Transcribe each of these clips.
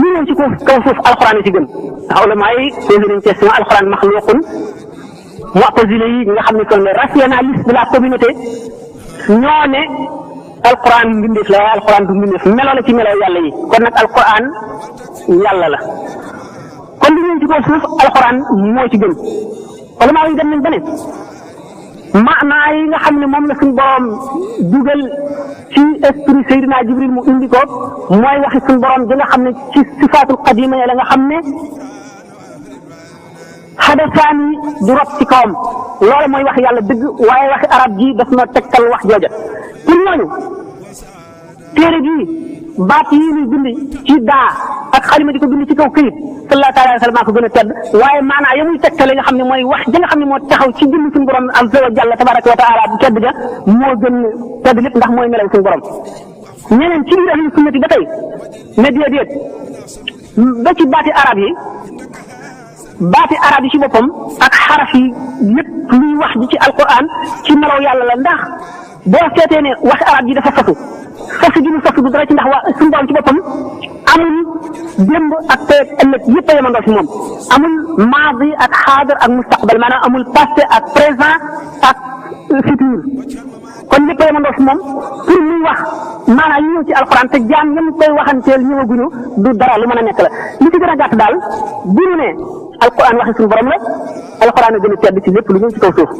ñu ñëw ci kaw suuf alxuraan yi ci gën ndax ulama yi posé nañ question alxuraan maxluuqun mu'tazila yi nga xam ne kon les rationalistes de la communauté ñoo ne alxuraan mbindeef la waaye alxuraan du mbindeef melo la ci melo yàlla yi kon nag alxuraan yàlla la kon li ñëw ci kaw suuf alxuraan moo ci gën ulama yi dem nañ ba ne maanaa yi nga xam ne moom la suñu borom dugal ci esprit Seydina Jibril mu indi ko mooy waxi suñu borom di nga xam ne ci sifaatul qadima la nga xam ne xadasaan yi du rot ci kawam loolu mooy wax yàlla dëgg waaye waxi arab ji daf na tegtal wax jooja pour ñooñu téere bii baat yi ñuy bind ci daa ak xalima di ko bind ci kaw këyit sallallahu alayhi wa sallam ko gën a tedd waaye maanaa ya muy tegtale nga xam ne mooy wax ja nga xam ne moo taxaw ci jëmm suñu borom azza wa jalla tabaraka wa taala bu tedd ja moo gën tedd lépp ndax mooy melaw suñu borom ñeneen ci biir ahlu sunnati ba tey ne déedéet ba ci baati arab yi ci boppam ak xaraf yi lépp luy wax ji ci alquran ci melaw yàlla la ndax boo seetee ne waxi arab ji dafa fasu gi mu fasu du dara ci ndax waa suñu borom ci boppam amul démb ak tey ëllëg yëpp a yemandoo fi moom amul maadi ak xaadir ak mustaqbal maanaam amul passé ak présent ak futur kon lépp a yemandoo fi moom pour muy wax maanaam ñu ñëw ci alxuraan te jaam ñam koy waxanteel ñëwaguñu du dara lu mën a nekk la li ci gën a gàtt daal bu ñu ne alxuraan waxi suñu borom la alxuraan a gën a tedd ci lépp lu ñëw ci kaw suuf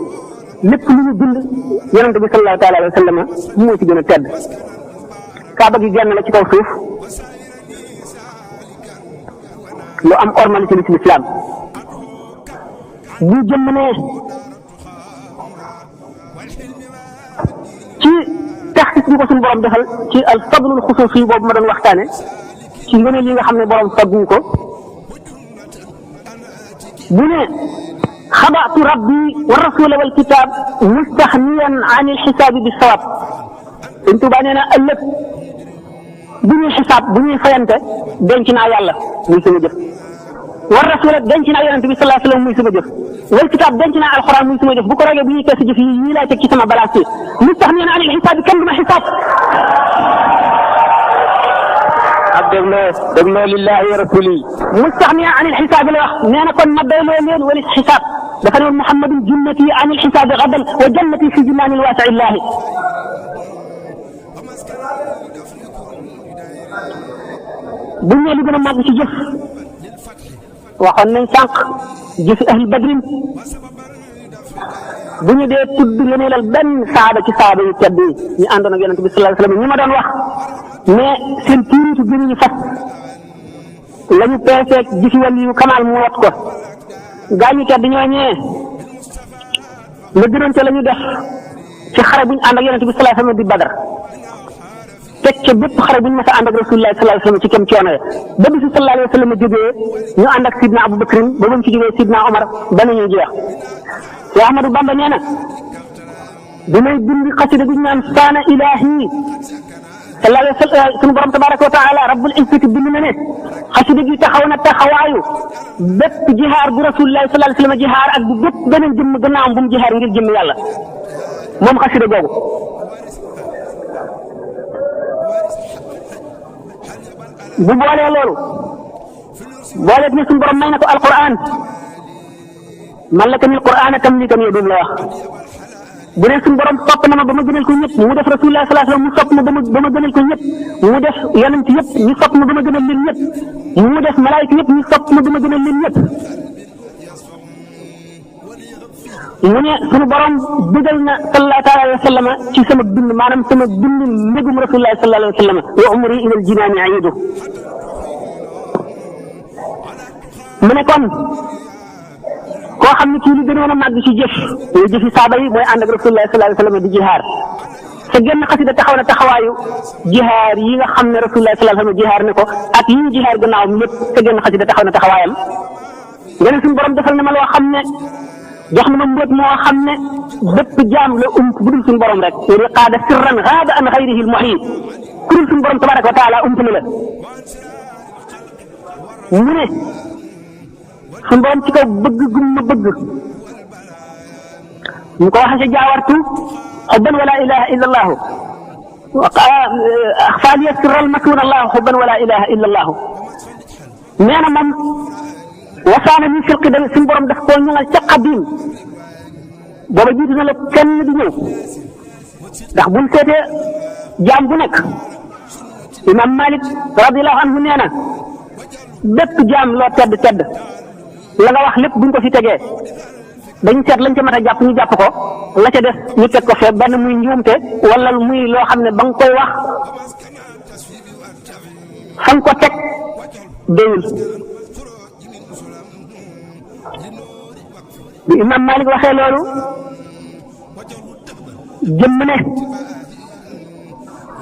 lépp lu ñu bind yonente bi sallallahu taala alayhi wa sallam moo ci gën a tedd kaaba gi genn la ci kaw suuf lu am ormalité ci lislaam bu jëmm ne ci taxis bi ko suñu borom defal ci al fadlul xusuusi boobu ma doon waxtaane ci ngëneel yi nga xam ne borom fagguñ ko bu ne xabaatu rabbi wa rasula wal kitab mustaxniyan an il xisaabi bi sawab Sëñ Tuubaa nee na ëllëg bu ñuy xisaab bu ñuy fayante denc naa yàlla muy sama jëf war rasula denc naa yonente bi sallallahu alayhi wa sallam muy sama jëf wal kitaab denc naa alxuraan muy sama jëf bu ko rogee bu ñuy kees jëf yi ñii laay teg ci sama balance yi mustaxniyan an il xisaab bi kenn du ma xisaab ak dégloo lillahi wa rasuli mustaxniyan an il xisaab la wax nee na kon ma doyloo leen wali xisaab dafa ne woon muhammadun junnati an il xisaab gadan wa jannati fi jinaanil waasi illahi bu ñu li gën a màgg ci jëf waxoon nañ sànq jëfi ahli badrin bu ñu dee tudd ngëneelal benn saaba ci saaba yu tedd yi ñu àndoon ak yonente bi sallallahu alayhi wa sallam ñi ma doon wax mais seen tuuritu gënuñu fas la ñu peeseeg jëfi wàll yu kamaal mu wat ko gaañu tedd ñoo ñee la gënoon ca la ñu def ci xare bu ñu ànd ak yonente bi sallallahu alayhi wa sallam di Badar teg ca bépp xare bu ñu mës a ànd ak rasulullah sallallahu alayhi wa sallam ci kem coono ya ba bisu sallallahu alayhi wa sallam jógee ñu ànd ak sidna Abu Bakrin ba ba mu ci jógee sidna Omar ba nañuy jeex te Ahmadu Bamba nee na bi may bind xasida gu ñu naan saana ilahi sallallahu alayhi wa sallam sunu borom tabaraka wa taala rabbul izzati bind na ne xasida gi taxaw na taxawaayu bépp jihaar bu rasulullah sallallahu alayhi wa sallam jihaar ak bu bépp beneen jëmm gannaawam bu mu jihaar ngir jëmm yàlla moom xasida googu bu boolee loolu booleeg ne suñu borom may na ko alquran mallakani alquran tamlikan yadum la wax bu ne suñu borom sopp na ma ba ma gënal ko ñëpp mu def rasulullah sallallahu alayhi wasallam mu sopp ma ba ma gënal ko ñëpp mu def yonent yëpp ñu sopp ma ba ma gënal leen ñëpp mu def malaayika yëpp ñu sopp ma ba ma gënal leen ñëpp mu ne suñu borom bëggal na sallallahu alayhi wa sallam ci sama bind maanaam sama bind mbégum rasulullah sallallahu alayhi wa sallam wa umri ila al-jinaani aidu mu ne kon koo xam ne kii li gënoon a màgg ci jëf mooy jëfi saaba yi mooy ànd ak rasulullah sallallahu alayhi wa sallam di jihaar te genn xasida taxaw na taxawaayu jihaar yi nga xam ne rasulullah sallallahu alayhi wa sallam jihaar ne ko ak yi ñu jihaar gannaawam lépp te genn xasida taxaw na taxawaayam nga ne suñu borom defal na ma loo xam ne jox na ma mbóot moo xam ne bépp jaam la bu dul suñu borom rek wali qaada sirran gaada an xayrihi al muhyi ku dul suñu borom tabaraka wa taala na la mu ne suñu borom ci kaw bëgg gum ma bëgg ñu ko waxee ca jaawartu حبا ولا اله الا الله اخفى لي السر المكون الله حبا ولا اله الا الله نانا مام وصانا من في القدم سن بروم داف كو ñangal ci qadim booba jiitu na la kenn di ñëw ndax buñ seetee jaam bu nekk imam Malik radiyallahu anhu nee na bépp jaam loo tedd tedd la nga wax lépp buñ ko fi tegee dañu seet lañ ca mat a jàpp ñu jàpp ko la ca des ñu teg ko fee benn muy njuumte wala muy loo xam ne ba nga koy wax fa nga ko teg déyul bi imam Malik waxee loolu jëmm ne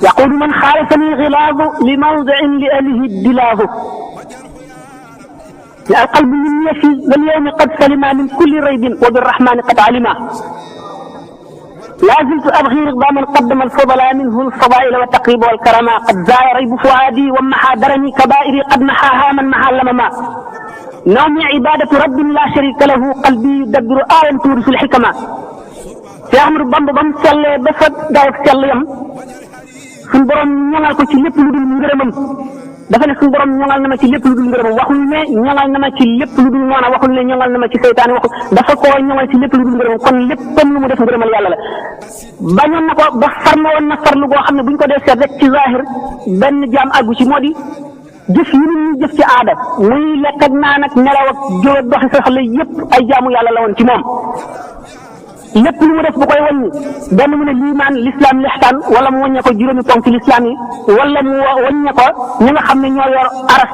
yaqulu man xaalafani xilaadu li mawdiin li ahlihi dilaahu القلب مني في اليوم قد سلم من كل ريب وبالرحمن قد علما لا زلت ابغي رضا من قدم الفضلاء منه الفضائل والتقريب والكرما قد زال ريب فؤادي ومحى درني كبائري قد محاها من محى لمما نومي عبادة رب لا شريك له قلبي يدبر آية تورث الحكمة في أمر بامب بام سل بفد دايك سل يم سن بروم ñangal ko ci lepp lu dul ngërëmam dafa ne sun borom ñangal na ma ci lepp lu dul ngërëmam waxul ne ñangal na ma ci lepp lu dul noona waxul ne ñangal na ma ci seytaane waxul dafa ko ñangal ci lepp lu dul ngërëmam kon leppam lu mu def ngërëmal yàlla la bañoon na ko ba farma woon na farlu goo xam ne buñ ko dee seet rek ci zahir benn jaam àggu ci moo di jëf yi ñu jëf ci aada muy lekk ak naan ak nelaw ak jóg ak doxi soxla yépp ay jaamu yàlla la woon ci moom lépp lu mu def bu koy wàññi benn mu ne liimaan l'islam lixtaan wala mu wàññe ko juróomi ponk ci l'islam yi wala mu wàññe ko ñi nga xam ne ñoo yor aras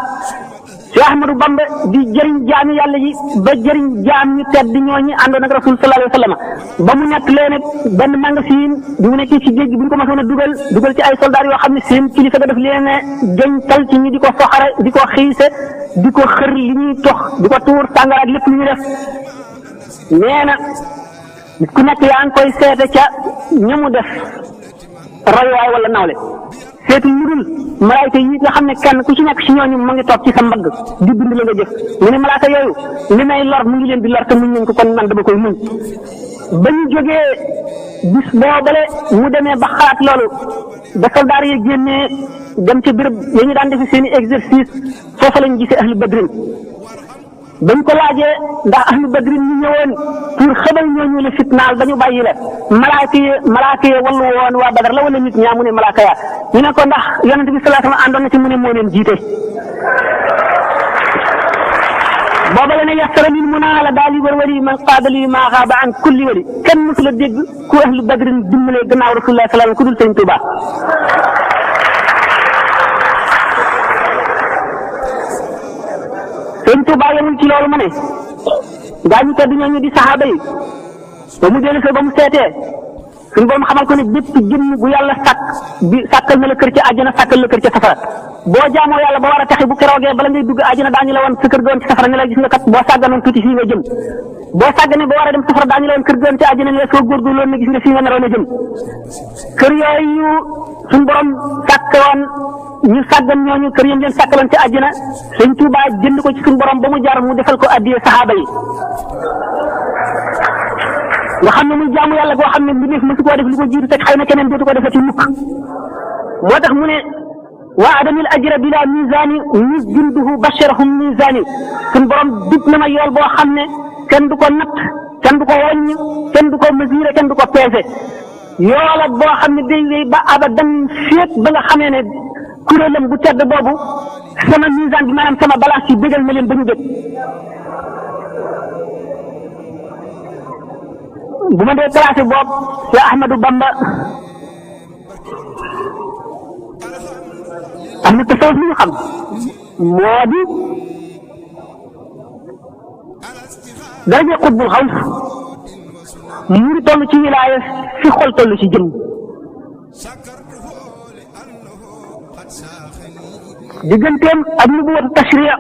Cheikh Ahmadou Bamba di jëriñ jaami yàlla yi ba jëriñ jaam ñu tedd ñooñi àndoon ak rasul sallallahu alayhi wa sallam ba mu nekk leen benn magasin bi mu nekkee ci géej gi bu ñu ko mësoon a dugal ci ay soldats yoo xam ne seen kilifa ga def leen ne jëñtal ci ñi di ko soxare di ko xiise di ko xër li ñuy tox di ko tuur sàngara ak lépp lu ñu def nee na nit ku nekk yaa ngi koy seete ca ñamu def roywaay wala nawle seetu ñu dul malaayka yi nga xam ne kenn ku ci nekk ci ñooñu mu ngi toog ci sa mbagg di bind la nga jëf mu ne malaaka yooyu li may lor mu ngi leen di lor te muñ nañ ko kon man dama koy muñ ba ñu jógee bis boobale mu demee ba xalaat loolu ba soldaar yi génnee dem ca béréb ya ñu daan defe seen i exercice foofa lañ gisee ahlu badrin bañ ko laajee ndax ahlu badrin ñu ñëwoon pour xamal ñooñu la fitnaal ba ñu bàyyi la malaaka yi wallu woon waa badar la wala nit ñaa mu ne malaaka yaa ñu ne ko ndax yonente bi sallallahu alayhi wasallam àndoon na ci mu ne moo leen jiite booba la ne yasara lil munaa la daal yi war wali man qaadali maa xaaba an kulli wali kenn mësu la dégg ku ahlu badrin dimbalee gannaaw rasulullah sallallahu alayhi wasallam ku dul sëñ Tuubaa sëñ Tuubaa yemul ci loolu ma ne gaa ñu tedd ñooñu di saxaaba yi ba mu dellu ba mu seetee suñu borom xamal ko ne bépp jëmm bu yàlla sàkk bi sàkkal na la kër ca àjjana sàkkal la kër ca safara boo jaamoo yàlla ba war a taxe bu keroogee bala ngay dugg àjjana daañu la woon sa kër ga woon ci safara ne la gis nga kat boo sàgganoon tuuti fii nga jëm boo sàgganee ba war a dem safara daañu la woon kër ga woon ci àjjana ne la soo góorgóorloon ne gis nga fii nga naroon a jëm kër yooyu suñu borom sàkk woon ñu sàggan ñooñu kër yéen leen sàkkaloon ci àjjana sëñ Tuubaa jënd ko ci suñu borom ba mu jar mu defal ko addiyee saxaaba yi nga xam ne muy jaamu yàlla goo xam ne bi def mësu koo def li ko jiitu teg xëy na keneen dootu ko defati mukk moo tax mu ne wa adamil ajra bila misani mis junduhu basharahum misani suñ borom dig na ma yool boo xam ne kenn du ko natt kenn du ko wàññ kenn du ko mesurer kenn du ko peese yoola boo xam ne day wéy ba abadan féet ba nga xamee ne kuréelam bu tedd boobu sama misaan bi maanaam sama balance yi bégal na leen ba ñu bég bu ma dee classé boobu ci Ahmadou Bamba am na tasawuf li ñu xam moo di daraje xutbul xaws mu ngi toll ci wilaaya fi xol toll ci jëm digganteem ak nubuwatu tashriya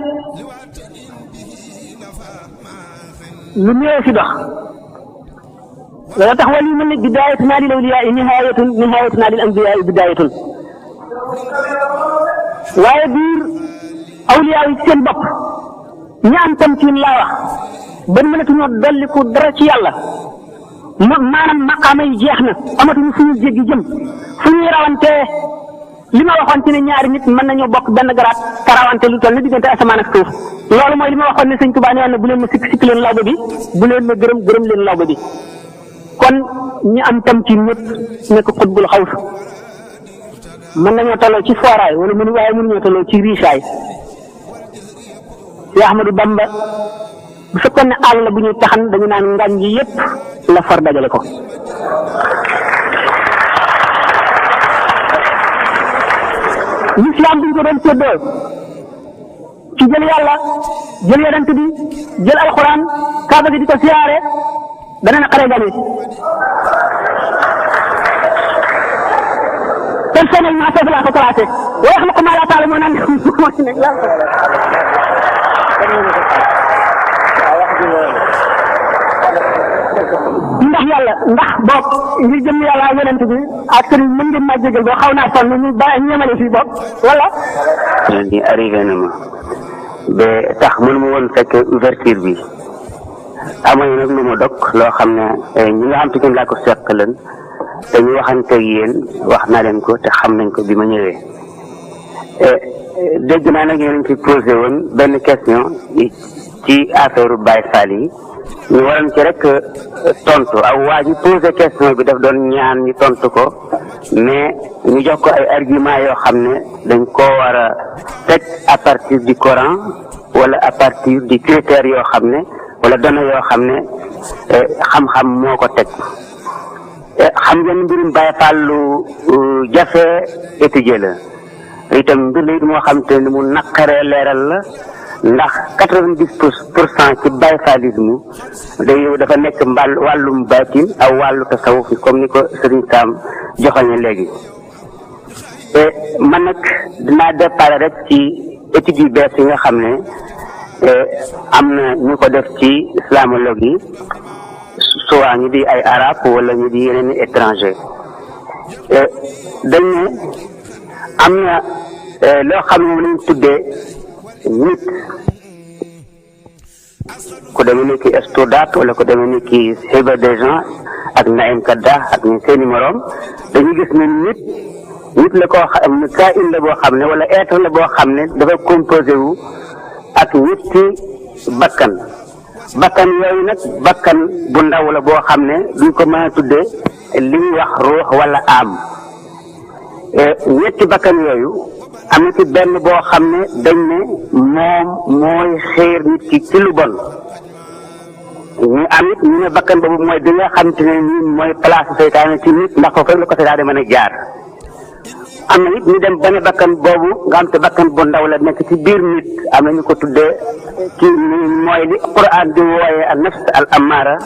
lu néew fi dox loolu tax wali mel ne bidaayatuna lil awliyaa nihaayatuna lil anbiyaa bidaayatun waaye biir awliyaa yi seen bopp ñi am tamkiin laa wax ba mënatuñoo dolliku dara ci yàlla maanaam maqaama yi jeex na amatuñu fu ñu jéggi jëm fu ñuy rawantee li ma waxoon ci ne ñaari nit mën nañoo bokk benn garaat te rawante lu toll ni diggante asamaan ak suuf loolu mooy li ma waxoon ne sëñ Tuubaa nee na bu leen ma sikk leen lawbe bi bu leen ma gërëm leen lawbe bi kon ñi am tam ci ñëpp nekk xutbul xaws mën nañoo tolloo ci fooraay wala waaye mënuñoo tolloo ci riisaay si Ahmadou Bamba bu fekkoon ne àll la bu ñuy taxan dañu naan ngaañ ji yëpp la far dajale ko l'islam bi ñu ko doon séddoo ci jël yàlla jël yonent bi jël alxuraan kaaba gi di ko siyaare dana na xare gane personnellement foofu laa ko classé wax na ko maa laa taala moo naan moo ci nekk ndax yàlla ndax boog ngir jëm yàlla yonent bi ak sëriñ mën ngeen maa jégal boo xaw naa sonn ñu ba ñemale fii boog wala di arrivé na ma ba tax mënu ma woon fekk ouverture bi amoon nag lu ma dog loo xam ne ñi nga xam te laa ko seq leen te ñu waxanteeg yéen wax naa leen ko te xam nañ ko bi ma ñëwee dégg naa nag yéen ci posé woon benn question ci affaire Baye Fall yi ñu waroon ci rek tontu aw waa ji posé question bi daf doon ñaan ñu tontu ko mais ñu jox ko ay argument yoo xam ne dañ koo war a teg à partir du Coran wala à partir du critère yoo xam ne wala données yoo xam ne xam-xam moo ko teg xam ngeen mbirum Baye Fall lu jafe étudier la itam mbir la it moo xam te ni mu naqaree leeral la ndax 90% ci Baye Fallisme dafa nekk wàllum baatin aw wàllu tasawuf comme ni ko Serigne Sam joxoñe léegi man nag dinaa départ rek ci études yu bees yi nga xam ne am na ñu ko def ci islamologue yi soit ñu di ay arabe wala ñu di yeneen i étranger dañ ne am na loo xam ne moom lañ tuddee nit ku demee ni ki Stoddard wala ku demee ni ki Hiba Dejan ak Naïm Kadda ak ñu seeni morom dañuy gis ne nit la koo xam ne kain la boo xam ne wala être la boo xam ne dafa composé wu ak ñetti bakkan yooyu nag bakkan bu ndaw la boo xam ne duñ ko mën a tuddee li ñuy wax ruux wala am ñetti bakkan yooyu am na ci benn boo xam ne dañ ne moom mooy xeer nit ki ci lu bon ñu am it ñu ne bakkan boobu mooy bi nga xam te ne nii mooy place seytaane ci nit ndax foofu rek la ko seytaane mën a jaar am na it ñu dem ba ne bakkan boobu nga xam te bakkan bu ndaw la nekk ci biir nit am na ñu ko tuddee ci mooy li Quran di wooyee an nafs al amara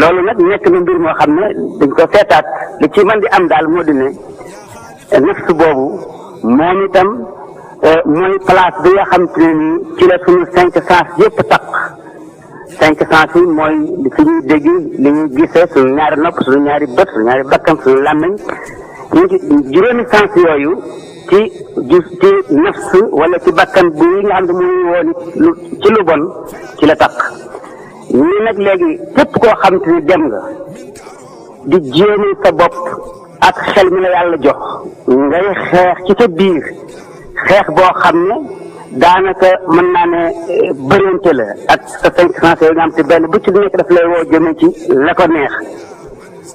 loolu nag nekk na mbir moo xam ne dañ ko seetaat li ci mën di am daal moo di ne nafs boobu moom itam mooy place bi nga xam te ne nii ci la suñu 5 sens yëpp taq 5 sens yi mooy li fi ñuy dégg li ñuy gisee suñu ñaari nopp suñu ñaari bët suñu ñaari bakkan suñu làmmiñ ñu ci juróomi sens yooyu ci nafs wala ci bakkan bu yi nga xam ne muy woon ci lu bon ci la taq ñii nag léegi képp koo xam te ni dem nga di jéemi sa bopp ak xel mi la yàlla jox ngay xeex ci sa biir xeex boo xam ne daanaka mën naa ne bëreente la ak sa 5 sens yooyu nga xam te benn bu ci nekk daf lay woo jëme ci la ko neex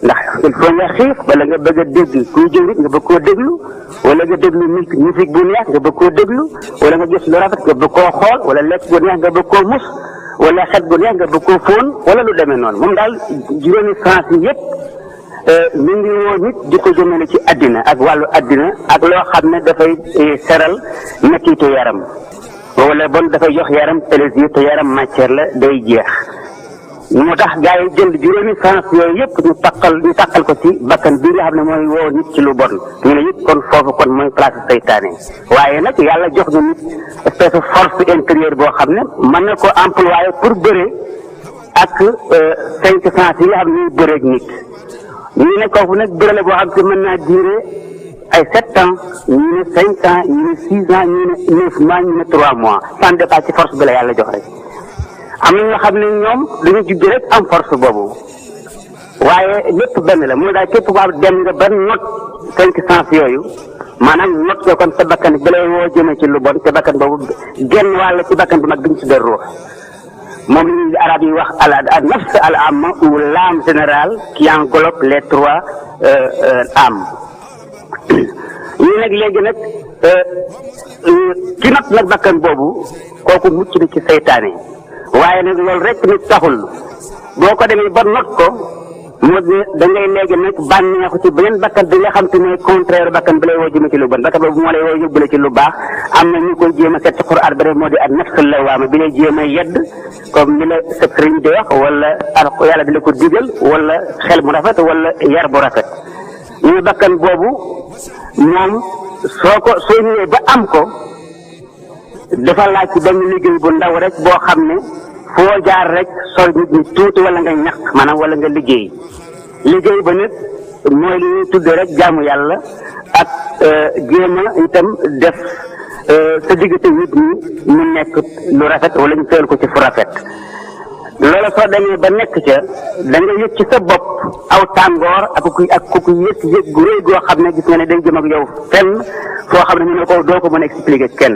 ndax il faut nga xiif wala nga bëgg a dégg kuy jëwrit nga bëgg koo déglu wala nga déglu musique bu neex nga bëgg koo déglu wala nga gis lu rafet nga bëgg koo xool wala lekk bu neex nga bëgg koo mus wala xet bu neex nga bëgg koo fóon wala lu demee noonu moom daal juróomi sens yi yëpp mi ngi woo nit di ko jëmale ci àddina ak wàllu àddina ak loo xam ne dafay seral mettitu yaram wala bon dafay jox yaram plaisir te yaram matière la day jeex moo tax gars yi jël juróomi sens yooyu yëpp ñu takkal ko ci bakkan bi nga xam ne mooy woo nit ci lu bon ñu ne it kon foofu kon mooy place seytaane waaye nag yàlla jox ñu nit espèce de force intérieure boo xam ne mën na ko employer pour bëre ak 5 sens yi nga xam ne ñuy bëreeg nit ñu ne kooku nag bëre la boo xam ne mën naa durer ay 7 ans ñu ne 5 ans ñu ne 6 ans ñu ne 9 mois ñu ne 3 mois sans départ ci force bi la yàlla jox rek am na ñoo xam ne ñoom dañu judd rek am force boobu waaye lépp benn la mooy daal képp ku am dem nga ba not 5 sens yooyu maanaam not nga kon sa bakkan bi lay woo jëmee ci lu bon te bakkan boobu genn wàll ci bakkan bu mag bi ñu tuddee ruux moom la ñuy arab yi wax al nafs al amma ou l'âme générale qui englobe les 3 âmes ñu nag léegi nag ki not nag bakkan boobu kooku mucc na ci seytaane waaye nag loolu rek nit taxul boo ko demee ba not ko moo da ngay léegi nag bànneexu ci beneen bakkan bi nga xam te ne contraire bakkan bi lay woo jëme ci lu bon bakkan boobu moo lay woo yóbbule ci lu baax am na ñu koy jéem a seet ci Qur'an ba moo di ak nafsul lawaama bi lay jéem a yedd comme ni la sa sëriñ di wax wala yàlla di la ko digal wala xel mu rafet wala yar bu rafet ñu bakkan boobu moom soo ñëwee ba am ko dafa laaj ci benn liggéey bu ndaw rek boo xam ne foo jaar rek sol nit ñi tuuti wala nga ñaq maanaam wala nga liggéey ba nag mooy li ñuy tuddee rek jaamu yàlla ak jéem a itam def sa diggante nit ñi mu nekk lu rafet wala ñu teel ko ci fu rafet loola soo demee ba nekk ca da nga yëg ci sa bopp aw tàngoor ak ku yëg gu rëy goo xam ne gis nga ne day jëm ak yow fenn foo xam ne ñu ne ko doo ko mën a expliquer kenn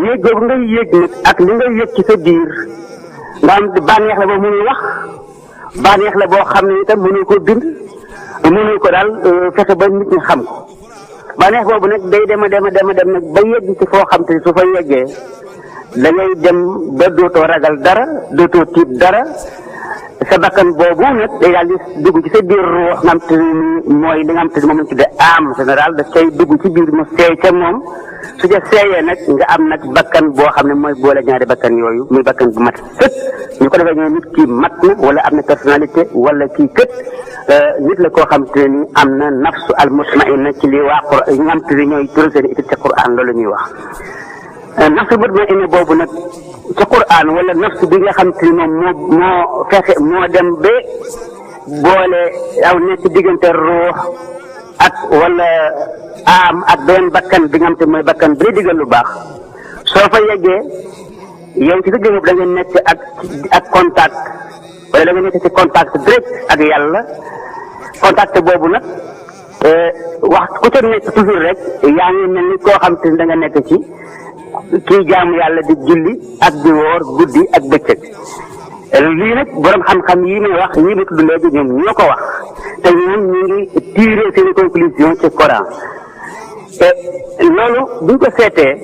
yéeg googu ngay yéeg nag ak li ngay yëg ci sa biir nga am bànneex la boo mënul wax bànneex la boo xam ne itam mënul ko bind mënul ko daal fexe ba nit ñi xam ko bànneex boobu nag day dem nag ba yegg ci foo xam te su fa yeggee da ngay dem ba dootoo ragal dara dootoo tiit dara sa bakkan boobu nag day daal di dugg ci sa biir ruux nga xam te mooy li nga xam te moom lañ tuddee âme générale da cay dugg ci biir mu seey ca moom su ca seeyee nag nga am nag bakkan boo xam ne mooy boole ñaari bakkan yooyu muy bakkan bu mat sëkk ñu ko defee ñoo nit kii mat na wala am na personnalité wala kii kët nit la koo xam te ni am na nafsu al mutmainna ci li waa Qur'an ñi nga xam te ni ñooy turu seen étude ci Qur'an loolu ñuy wax nafsu mutmainna boobu nag ci Qur'an wala nafsu bi nga xam te ni moom moo fexe moo dem ba boole aw nekk diggante ruux ak wala am ak benn bakkan bi nga xam te mooy bakkan bi lay digal lu baax soo fa yeggee yow ci sa jëmm da nga nekk ak contact wala da nga nekk ci contact direct ak yàlla contact boobu nag wax ku ca nekk toujours rek yaa ngi mel ni koo xam te da nga nekk ci kii jaamu yàlla di julli ak di woor guddi ak bëccëg lii nag borom xam-xam yi may wax yii ma tudd léegi ñoom ñoo ko wax te ñoom ñu ngi tiré seen conclusion ci Coran te loolu buñ ko seetee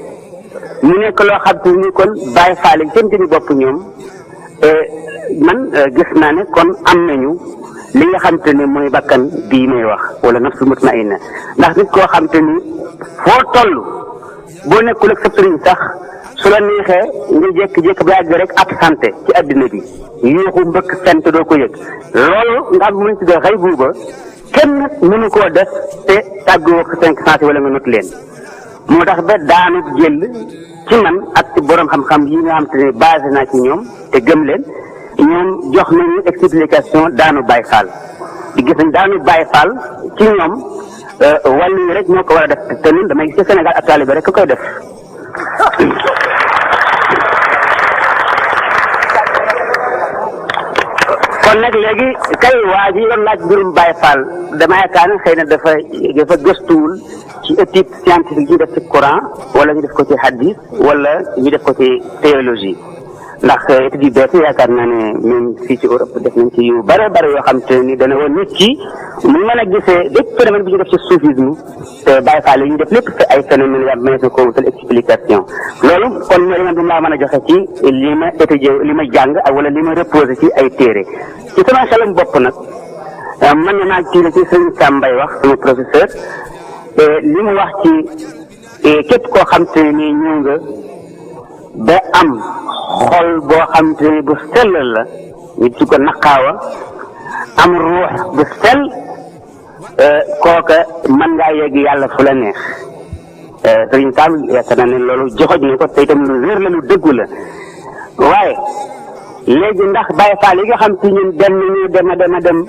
mu nekk loo xam te ni kon bàyyi faale seen jëmi bopp ñoom man gis naa ne kon am nañu li nga xam te ne mooy bakkan bii may wax wala nafsul mutmainna ndax nit koo xam te ni foo toll boo nekkul ak sa sëriñ sax su la neexee nga jékki-jékki ba yàgg rek absenté ci addina bi yuuxu mbëkk fent doo ko yëg loolu nga xam mën ci dee xëy buuba kenn mënu koo def te tàggoo ak 5 sens wala nga not leen moo tax ba daanu jël ci man ak ci borom xam-xam yi nga xam te ne basé naa ci ñoom te gëm leen ñoom jox nañu explication daanu Baye Fall di gis nañ daanu Baye Fall ci ñoom wàllu yi rek moo ko war a def te ñun damay gis ci Sénégal ak taalibe rek koy def kon nag léegi kay waa ji doon laaj mbirum Baye Fall dama yaakaar ne xëy na dafa gëstuwul ci étude scientifique ñu def ci Coran wala ñu def ko ci hadith wala ñu def ko ci théologie ndax études yu bees yaakaar naa ne ñun fii ci Europe def nañ ci yu bare bare yoo xam te ni dana woon nit ki mu mën a gisee lépp phénomène bi ñu def ci soufisme te Baye Fall yi ñu def lépp ay phénomène ya mën ko wutal explication loolu kon mooy li ma laa mën a joxe ci li ma étudié li ma jàng ak wala li ma reposé ci ay téere ci sama xelam bopp nag mën na naa tiire ci sëñ Sam Mbaye wax sama professeur li mu wax ci képp koo xam te ni ñëw nga ba am xol boo xam te ni bu sell la ñu ci ko naqaawa am ruux bu sell kooka mën ngaa yegg yàlla fu la neex sëriñ Sam yaakaar naa ne loolu joxoj na ko te itam lu wér la lu dëggu la waaye léegi ndax Baye Fall yi nga xam te ñun dem nañu dem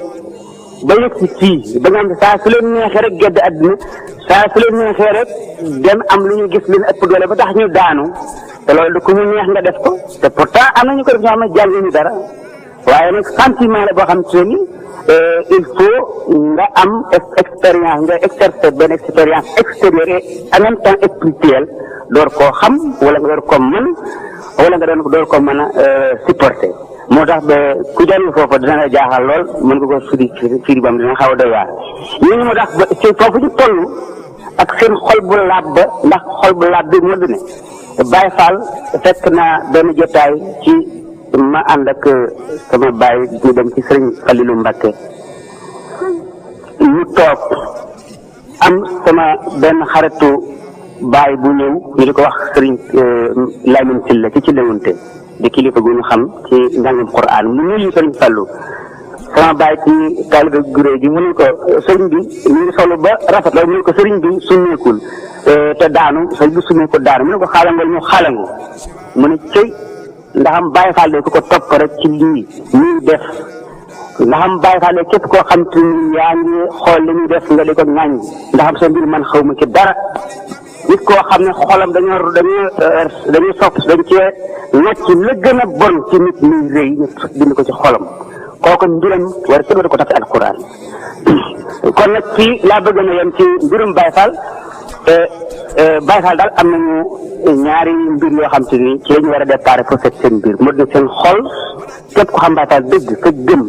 ba yëg ci fii ba nga xam ne saa su leen neexee rek gedd àdduna saa su leen neexee rek dem am lu ñu gis leen ëpp doole ba tax ñu daanu te loolu du ko mu neex nga def ko te pourtant am nañu ko def ñoo xam ne jànguñu dara waaye nag sentiment la boo xam te ni il faut nga am expérience nga exercer benn expérience extérieure et en même temps spirituelle door koo xam wala nga door ko mën wala nga door ko mën a supporter moo tax ba ku jàll foofu dina la jaaxal lool mën nga ko firi bam dina xaw a doy waar ñooñu moo tax ba ci foofu ñu toll ak seen xol bu laab ba ndax xol bu laab bi moo di ne Baye Fall fekk naa benn jotaay ci ma ànd ak sama baay ñu dem ci sëriñ Falilou Mbacké ñu toog am sama benn xaritu baay bu ñëw ñu di ko wax sëriñ Lamine Sylla ci Lewunte di kilifa gu ñu xam ci njàngum Qur'an mu nuyu sëriñ Fallou sama baay ci taalibe guré gi mu ne ko sëriñ bi ñu ngi solo ba rafet la mu ne ko sëriñ bi summeekul te daanu sëriñ bi summeeku daanu mu ne ko xaalangal ñu xaalangu mu ne cëy ndaxam Baye Fall de ku ko topp rek ci lii ñuy def ndaxam Baye Fall de képp koo xam te ni yaa ngi xool li ñuy def nga di ko ŋàññ ndaxam sa mbir man xaw ma ci dara nit koo xam ne xolam dañuy sopp dañ cee ngàcc la gën a bon ci nit muy rëy ñu bind ko ci xolam kooku mbiram war kenn war ko tax ci alquran kon nag fii laa bëgg na yem ci mbirum Baye Fall Baye Fall daal am nañu ñaari mbir yoo xam te ni ci la ñu war a départ pour fekk seen mbir moo di seen xol képp ko xam Baye Fall dëgg ka gëm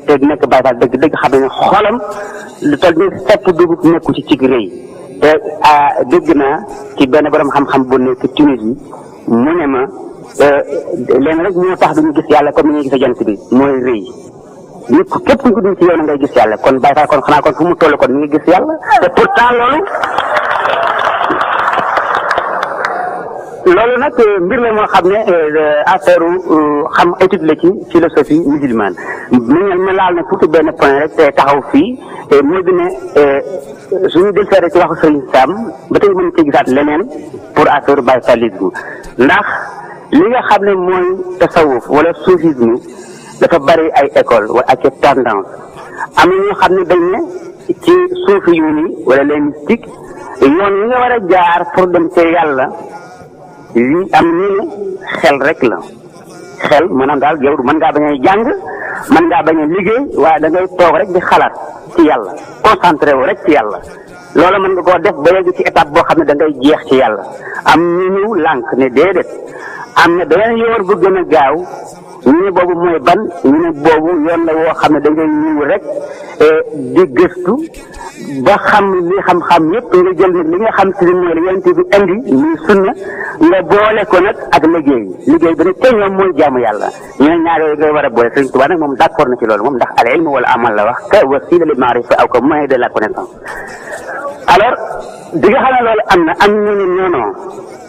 te nekk Baye Fall dëgg xam ne xolam lu toll ni sepp dugub nekku ci cig rëy te dégg naa ci benn borom xam-xam bu nekk Tunisie mu ne ma leen rek moo tax duñu gis yàlla comme ni ñuy gis jant bi mooy rëy nit ko képp ku dul ci yow na ngay gis yàlla kon Baye Fall kon xanaa kon fu mu toll kon mi ngi gis yàlla te pourtant loolu nag mbir la moo xam ne affaire xam étude la ci philosophie musulmane ma laal na tuuti benn point rek te taxaw fii moo di ne suñu delluseere ci waxu Sëriñ Sam ba tey mën ci gisaat leneen pour affaire Baye Fallisme ndax li nga xam ne mooy tasawuf wala soufisme dafa bari ay école wala ak tendance am na ñoo xam ne dañ ne ci suufi yu ni wala les mystiques yoon yi nga war a jaar pour dem ci yàlla li am ñu ne xel rek la xel maanaam daal yow mën ngaa bañ a jàng mën ngaa bañ a liggéey waaye da ngay toog rek di xalaat ci yàlla concentré wu rek ci yàlla loola mën nga koo def ba yegg ci étape boo xam ne da ngay jeex ci yàlla am ñu ñëw lànk ne déedéet am na beneen yoon bu gën a gaaw ñu ne boobu mooy ban ñu ne boobu yoon la woo xam ne da ngay ñëw rek di gëstu ba xam li xam-xam yépp nga jël nag li nga xam te ne mooy la yonent bi indi muy sunna nga boole ko nag ak liggéey bi nag te ñoom mooy jaamu yàlla ñu ne ñaar yooyu ngay war a boole Sëriñ Tuubaa nag moom d'accord na ci loolu moom ndax al ilm wala amal la wax ka wasila li maarifa aw ka moyen de la connaissance alors di nga xam ne loolu am na am ñu ne non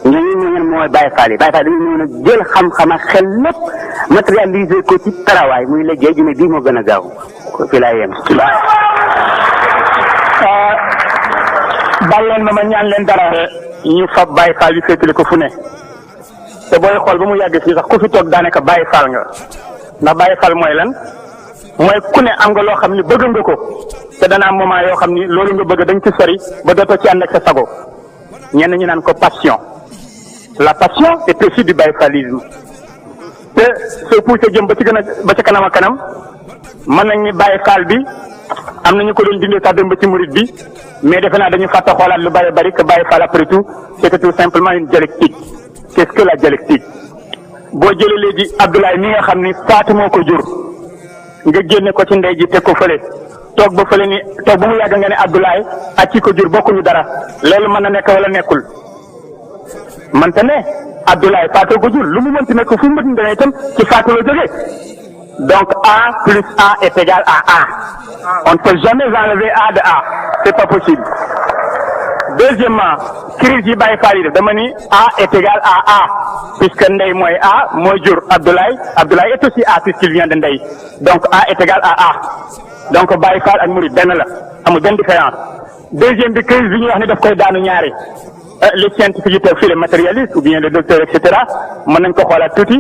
ñooñu ñoo mooy Baye Fall yi Baye Fall dañu ñëw nag jël xam-xam ak xel lépp matérialiser ko ci travail muy liggéey ji ne bii moo gën a gaaw fi laa yem. bal leen ma ñaan leen dara ñu fab Baye Fall yi féetale ko fu ne te booy xool ba mu yàgg fii sax ku fi toog daanaka Baye Fall nga ndax Baye Fall mooy lan mooy ku ne am nga loo xam ni bëgg nga ko te dana am moment yoo xam ni loolu nga bëgg dañ ci sori ba dootoo ci ànd ak sa sago ñenn ñi naan ko passion. La passion est aussi du bayfalisme te soo poussé jëm ba ca kanam a kanam mën nañ ni Baye Fall bi am nañu ko doon dindee sax dem ba ci murid bi mais defe naa dañu fàtte xoolaat lu bari que Baye Fall après tout c'était tout simplement une dialectique. Qu'est-ce que la dialectique boo jëlee léegi Abdoulaye mi nga xam ni Fatou moo ko jur nga génne ko ci ndey ji teg ko fële toog ba fële ni toog ba mu yàgg nga ne Abdoulaye ak ki ko jur bokkuñu dara loolu mën na nekk wala nekkul. mante ne Abdoulaye Fatou ko jur lu mu mënti nekk fu mu mënti demee itam ci Fatou la jógee donc A plus A est égal à A on ne peut jamais enlever A de A c'est pas possible. Deuxièmement crise yi Baye Fall yi def dama ni A est égal à A puisque ndey mooy A mooy jur Abdoulaye est aussi A puisqu'il vient de ndey donc A est égal à A donc Baye Fall ak Mouride benn la amul benn différence. Deuxième bi crise bi ñuy wax ni daf koy daanu ñaari les scientifiques yi toog fii les matérialistes ou bien les docteurs et cetera mën nañ ko xoolaat tuuti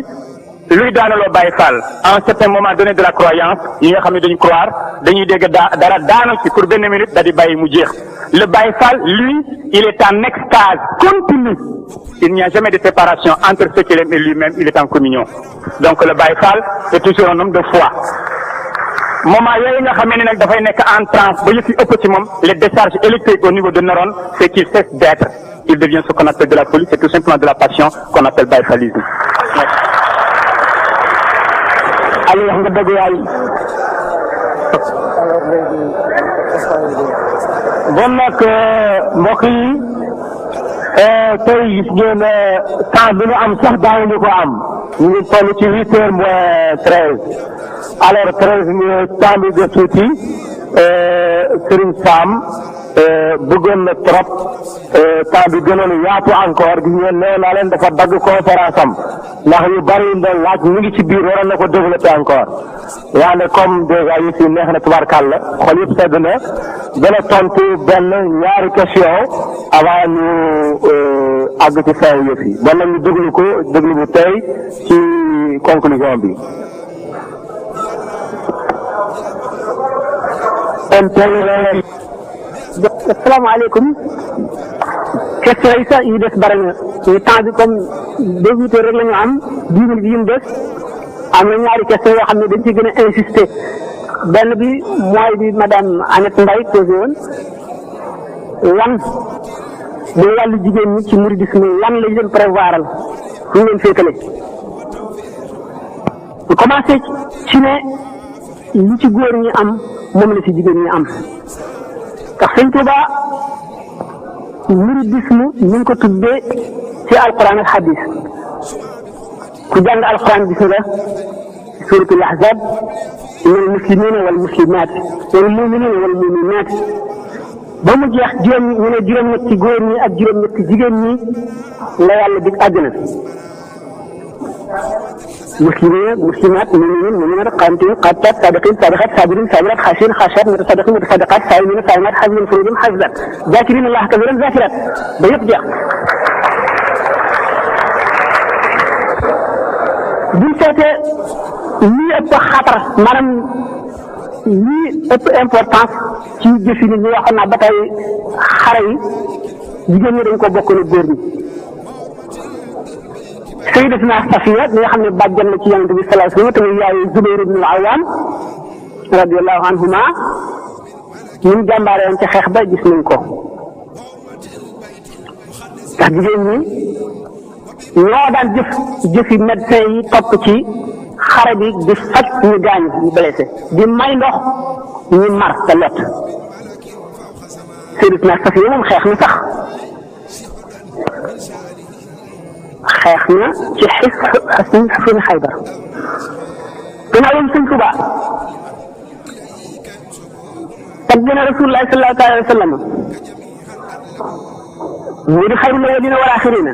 luy daanaloo Baye Fall à un certain moment donné de la croyance yi nga xam ne dañu croire dañuy dégg dara daanu ci pour benn minute da di bàyyi mu jeex le Baye Fall lui il est en extase continue il n'y a jamais de séparation entre ce qu'il aime et lui-même il est en communion donc le Baye Fall est toujours un homme de foi moment yooyu nga xam ne nag dafay nekk en transe ba yëf yi ëpp ci moom les décharges électriques au niveau de neurones c'est qu'il cesse d'être il devient ce qu'on appelle de la folie c'est tout simplement de la passion qu'on appelle Baye Fallisme. Ali wax nga dëgg yaay bon nag mbokk yi tey gis ngeen temps bi ñu am sax daawuñu ko am ñu ngi toll ci 8h moins 13 alors 13 minutes temps bi de tuuti Serigne Sam bëggoon na trop temps bi gënoon yaatu encore gis ngeen nee naa leen dafa dagg conférence am ndax yu bari doon laaj ñu ngi ci biir waroon na ko développer encore waane comme déjà yi si neex na tubaarkàlla xol yëpp sedd na gën a tontu benn ñaari question avant ñu àgg ci fin yëf yi bon nag ñu déglu bu tey ci conclusion bi. asalaamaaleykum question yi sax yi des bari na ñu temps bi comme 2 heures rek la ñu am 10 minutes yi mu des am na ñaari question yoo xam ne dañ ci gën a insister benn bi mooy bi madame Annette Mbaye posé woon lan mooy wàllu jigéen ñi ci mouridisme lan lañ leen prévoiral fu ñu leen féetale bu commencé ci ne li ci góor ñi am moom la ci jigéen ñi am ndax sëñ Tuuba mouridisme ñu ngi ko tuddee ci alquran ak hadis ku jàng alquran gis nga suratul ahzab inna al muslimina wal muslimat wal muminina wal muminat ba mu jeex juróom-ñetti góor ñi ak juróom-ñetti jigéen ñi la yàlla dig àjjana مسلمين مسلمات مؤمنين مؤمنات قانتين قانتات صادقين صادقات صابرين صابرات خاشعين خاشعات متصدقين متصدقات صائمين صائمات حافظين فروجهم حافظات ذاكرين الله كثيرا ذاكرات بيقضي buñ seetee lii ëpp xatar maanaam lii ëpp importance ci jëf yi nit ñi waxoon naa ba tey xare yi jigéen ñi dañ ko bokk na góor ñi Sayyidatuna Safiya mi nga xam ne bàjjan la ci Yonent bi sallallahu alayhi wa sallam te muy yaayu Zubayr ibn al-Awwam radiyallahu anhuma ñun jàmbaare woon ci xeex ba gis nañ ko ndax jigéen ñi ñoo daan jëfi médecin yi topp ci xare bi di faj ñu gaañ ñu blessé di may ndox ñu mar te lot Sayyidatuna Safiya moom xeex na sax xeex na ci xisni Xaybar gannaaw loolu Sëñ Tuubaa tagg na Rasulullah sallallahu alayhi wa sallam mu di xayrul awwalina wal axirina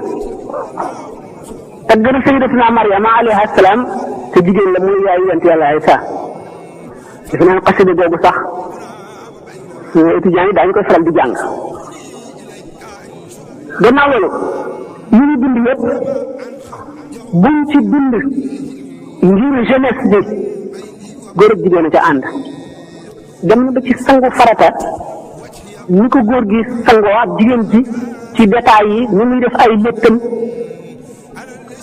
tagg na Sayyidatuna Maryama alayha salaam te jigéen la muy yaayu yonent Yàlla Isa def naan xasida googu sax étudiants yi daañu koy faral di jàng gannaaw loolu ñu ngi bind yëpp buñ ci bind ngir jeunesse bi góor ak jigéen a ca ànd dem na ba ci sangu farata ni ko góor gi sangoo ak jigéen ji ci détails yi ni muy def ay léttam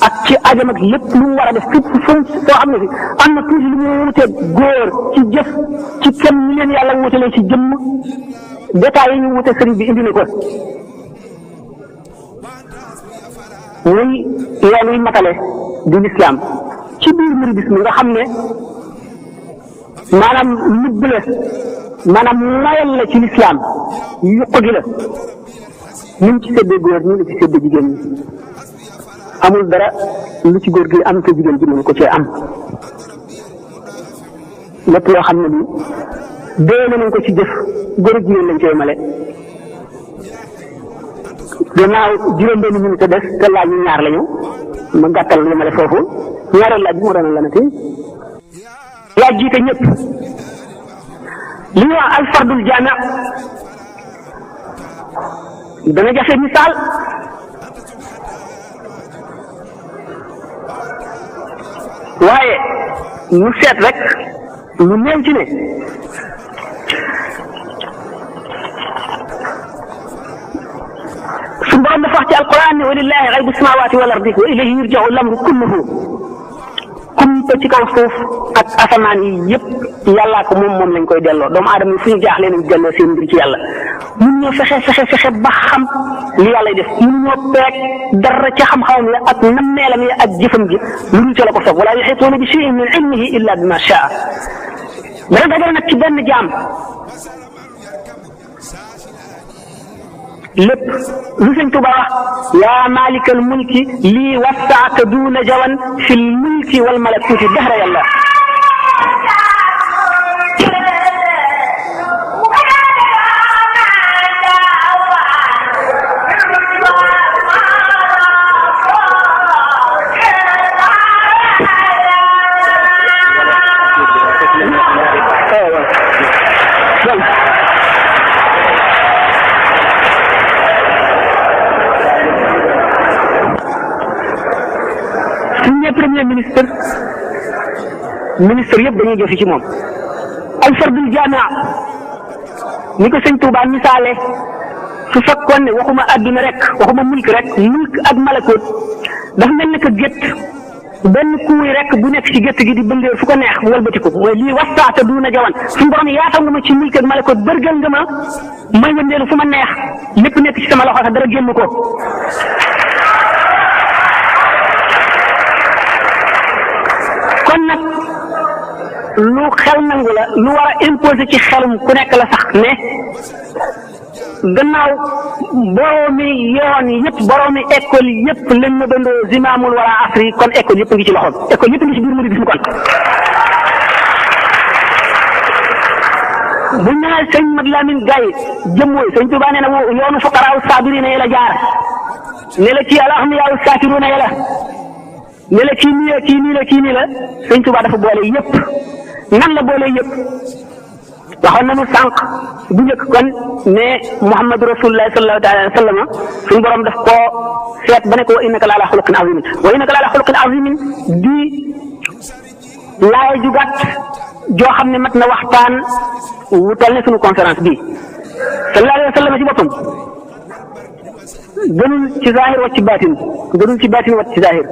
ak ci ajam ak lépp lu mu war a def fépp foo xam ne fi am na tuuti lu mu wute góor ci jëf ci kem ñi leen yàlla wutalee ci jëmm détails yi ñu wute sëriñ bi indi na ko muy yoon wi matale di lislaam ci biir mouridisme nga xam ne maanaam lubb la maanaam mayal la ci lislaam yuq gi la ni mu ci séddee góor ñi la ci séddee jigéen ñi amul dara lu ci góor gi am te jigéen ji mënu ko cee am lépp loo xam ne bi dee nañ ko ci jëf góor ak jigéen lañ koy male gannaaw juróom-benn minute des te laaj ñu ñaar lañu ma gàttal li ma def foofu ñaareel laaj bi moo doon lanati laaj jiite ñëpp li ñuy wax alfardul jaami dana jafe misaal waaye ñu seet rek lu néew ci ne su borom dafa wax ci alquran ne walillahi ghaybu samawati wal ardi wa ilayhi yurja'u al-amru kulluhu kumpa ci kaw suuf ak asamaan yi yëpp yàllaa ko moom lañ koy delloo doomu aadama yi fu ñu jaaxlee nañ delloo seen mbir ci yàlla mun ñoo fexe ba xam li yàlla def mun ñoo peeg dara ci xam-xamam ya ak nammeelam ya ak jëfam gi lu dul ci la ko soog wala yuhituuna bi shay'in min ilmihi illa bima shaa dara dajale nag ci benn jaam lépp lu Sëñ Tuubaa wax yaa maalikal mulki lii wasaaka duuna jawan fil mulki wal malakuuti dahra yàlla premier ministre yëpp dañuy jëfi ci moom al fardul jaamia ni ko Sëñ Tuubaa misaale su fekkoon ne waxuma adduna rek waxuma mulk rek mulk ak malakoot dafa mel ne que gétt benn kuuy rek bu nekk ci gétt gi di bëngee fu ko neex mu walbatiku mooy lii wasaata duuna jawan suñu borom yaatal nga ma ci mulk ak malakoot bërgal nga ma may wëndeelu fu ma neex lépp nekk ci sama loxo sax dara génn ko kon nag lu xel nangu la lu war a imposer ci xelum ku nekk la sax ne gannaaw boroomi yoon yëpp boroomi école yëpp lañ ma bandoo zimaamul wala asri kon école yëpp ngi ci loxoom école yëpp ngi ci biir mouridisme kon bu ñu nee sëñ Mat Lamin Gaye jëmmooy Sëñ Tuubaa nee na yoonu fuqaraaw saabiriina yi la jaar ne la ci alhamdulillah saakiruuna yi la ne la kii nii la kii nii la kii nii la Sëñ Tuubaa dafa boole yëpp nan la boole yëpp waxoon nañu sànq bu njëkk kon ne Muhammadu Rasulullah sallallahu alayhi wa sallam suñu borom daf koo seet ba ne ko wa innaka la ala xuluqin azimin wa innaka la ala xuluqin azimin di laay ju gàtt joo xam ne mat na waxtaan wu toll ne suñu conférence bii sallallahu alayhi wa sallam ci boppam gënul ci zahir wacc ci baatin gënul ci baatin wacc ci zahir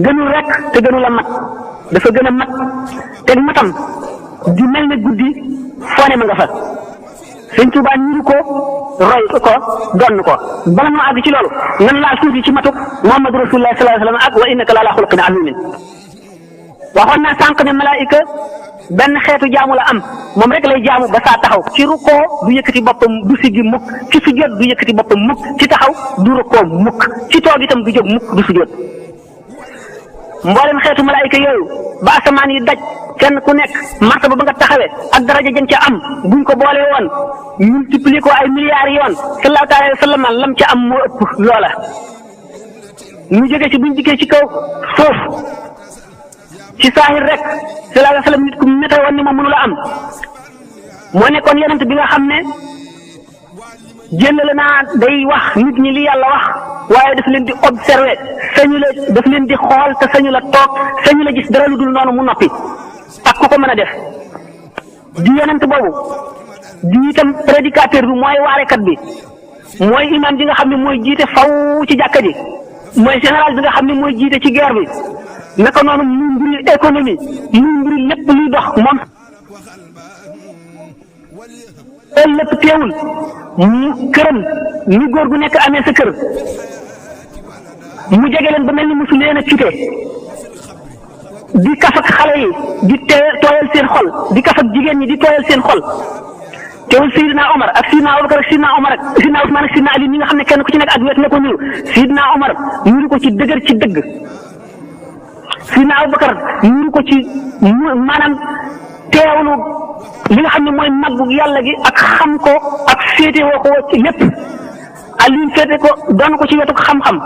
gënul rek te gënul a mat dafa gën a mat te matam di mel ne guddi foone ma nga fa Sëñ Tuubaa niru ko roy ko donn ko bala noo àgg ci loolu nan laal tuuti ci matuk Muhammadu Rasulullah sallallahu alayhi wa sallam ak wa innaka la ala xuluqin azimin waxoon naa sànq ne malaayika benn xeetu jaamu la am moom rek lay jaamu ba saa taxaw ci rukkoo du yëkkati boppam du siggi mukk ci sujjóot du yëkkati boppam mukk ci taxaw du rukkoo mukk ci toog itam du jóg mukk du sujjóot mboolem xeetu malaayika yooyu ba asamaan yi daj kenn ku nekk martaba ba nga taxawee ak daraja jën ca am buñ ko boole woon multiplier ko ay milliards yoon sallallahu alayhi wa sallam lam ca am moo ëpp loola ñu jógee ci buñ dikkee ci kaw suuf ci saahir rek sallallahu alayhi wa sallam nit ku météo woon ni moom mënu la am moo nekkoon yonent bi nga xam ne jëlale naa day wax nit ñi li yàlla wax waaye daf leen di observer sañu la daf leen di xool te sañu la toog sañu la gis dara lu dul noonu mu noppi ak ku ko mën a def di yonent boobu di itam prédicateur bi mooy waarekat bi mooy imam bi nga xam ne mooy jiite faw ci jàkka ji mooy général bi nga xam ne mooy jiite ci guerre bi naka noonu muy mbiri économie muy mbiri lépp luy dox moom loolu lépp teewul mu këram ni góor gu nekk amee sa kër mu jege leen ba mel ni musu leen a cute di kaf ak xale yi di tooyal seen xol di kaf ak jigéen ñi di tooyal seen xol teewul Seydina Omar ak Seydina Abubakar ak Seydina Omar ak Seydina Usmaan ak Seydina Ali ñi nga xam ne kenn ku ci nekk ak wet na ko niru Seydina Omar niru ko ci dëgër ci dëgg Seydina Abubakar niru ko ci maanaam teewlu li nga xam ne mooy màggu yàlla gi ak xam ko ak féete woo ko ci lépp Aliou féete ko doon ko ci wetuk xam-xam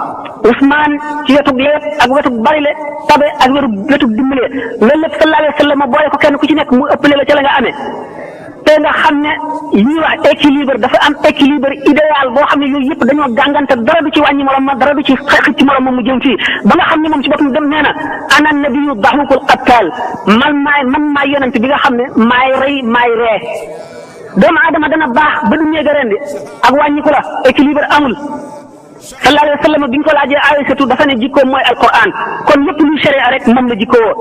Ousmane ci wetuk leet ak wetuk barile tabe ak wetuk dimbale loolu lépp sallallahu alayhi wa sallam boole ko kenn ku ci nekk mu ëppale la ca la nga amee te nga xam ne li ñuy wax équilibre dafa am équilibre idéal boo xam ne yooyu yëpp dañoo gàngante dara du ci wàññi morom ma dara du ci xëcc ci morom ma mu jëm fii ba nga xam ne moom ci boppam dem nee na ana nabiyu daxukul qattaal man maay yonent bi nga xam ne maay rey maay ree doomu aadama dana baax ba du néega rendi ak wàññiku la équilibre amul sallallahu alayhi wa sallam bi ñu ko laajee Aysatu dafa ne jikkoom mooy alquran kon lépp luy sharia rek moom la jikkoo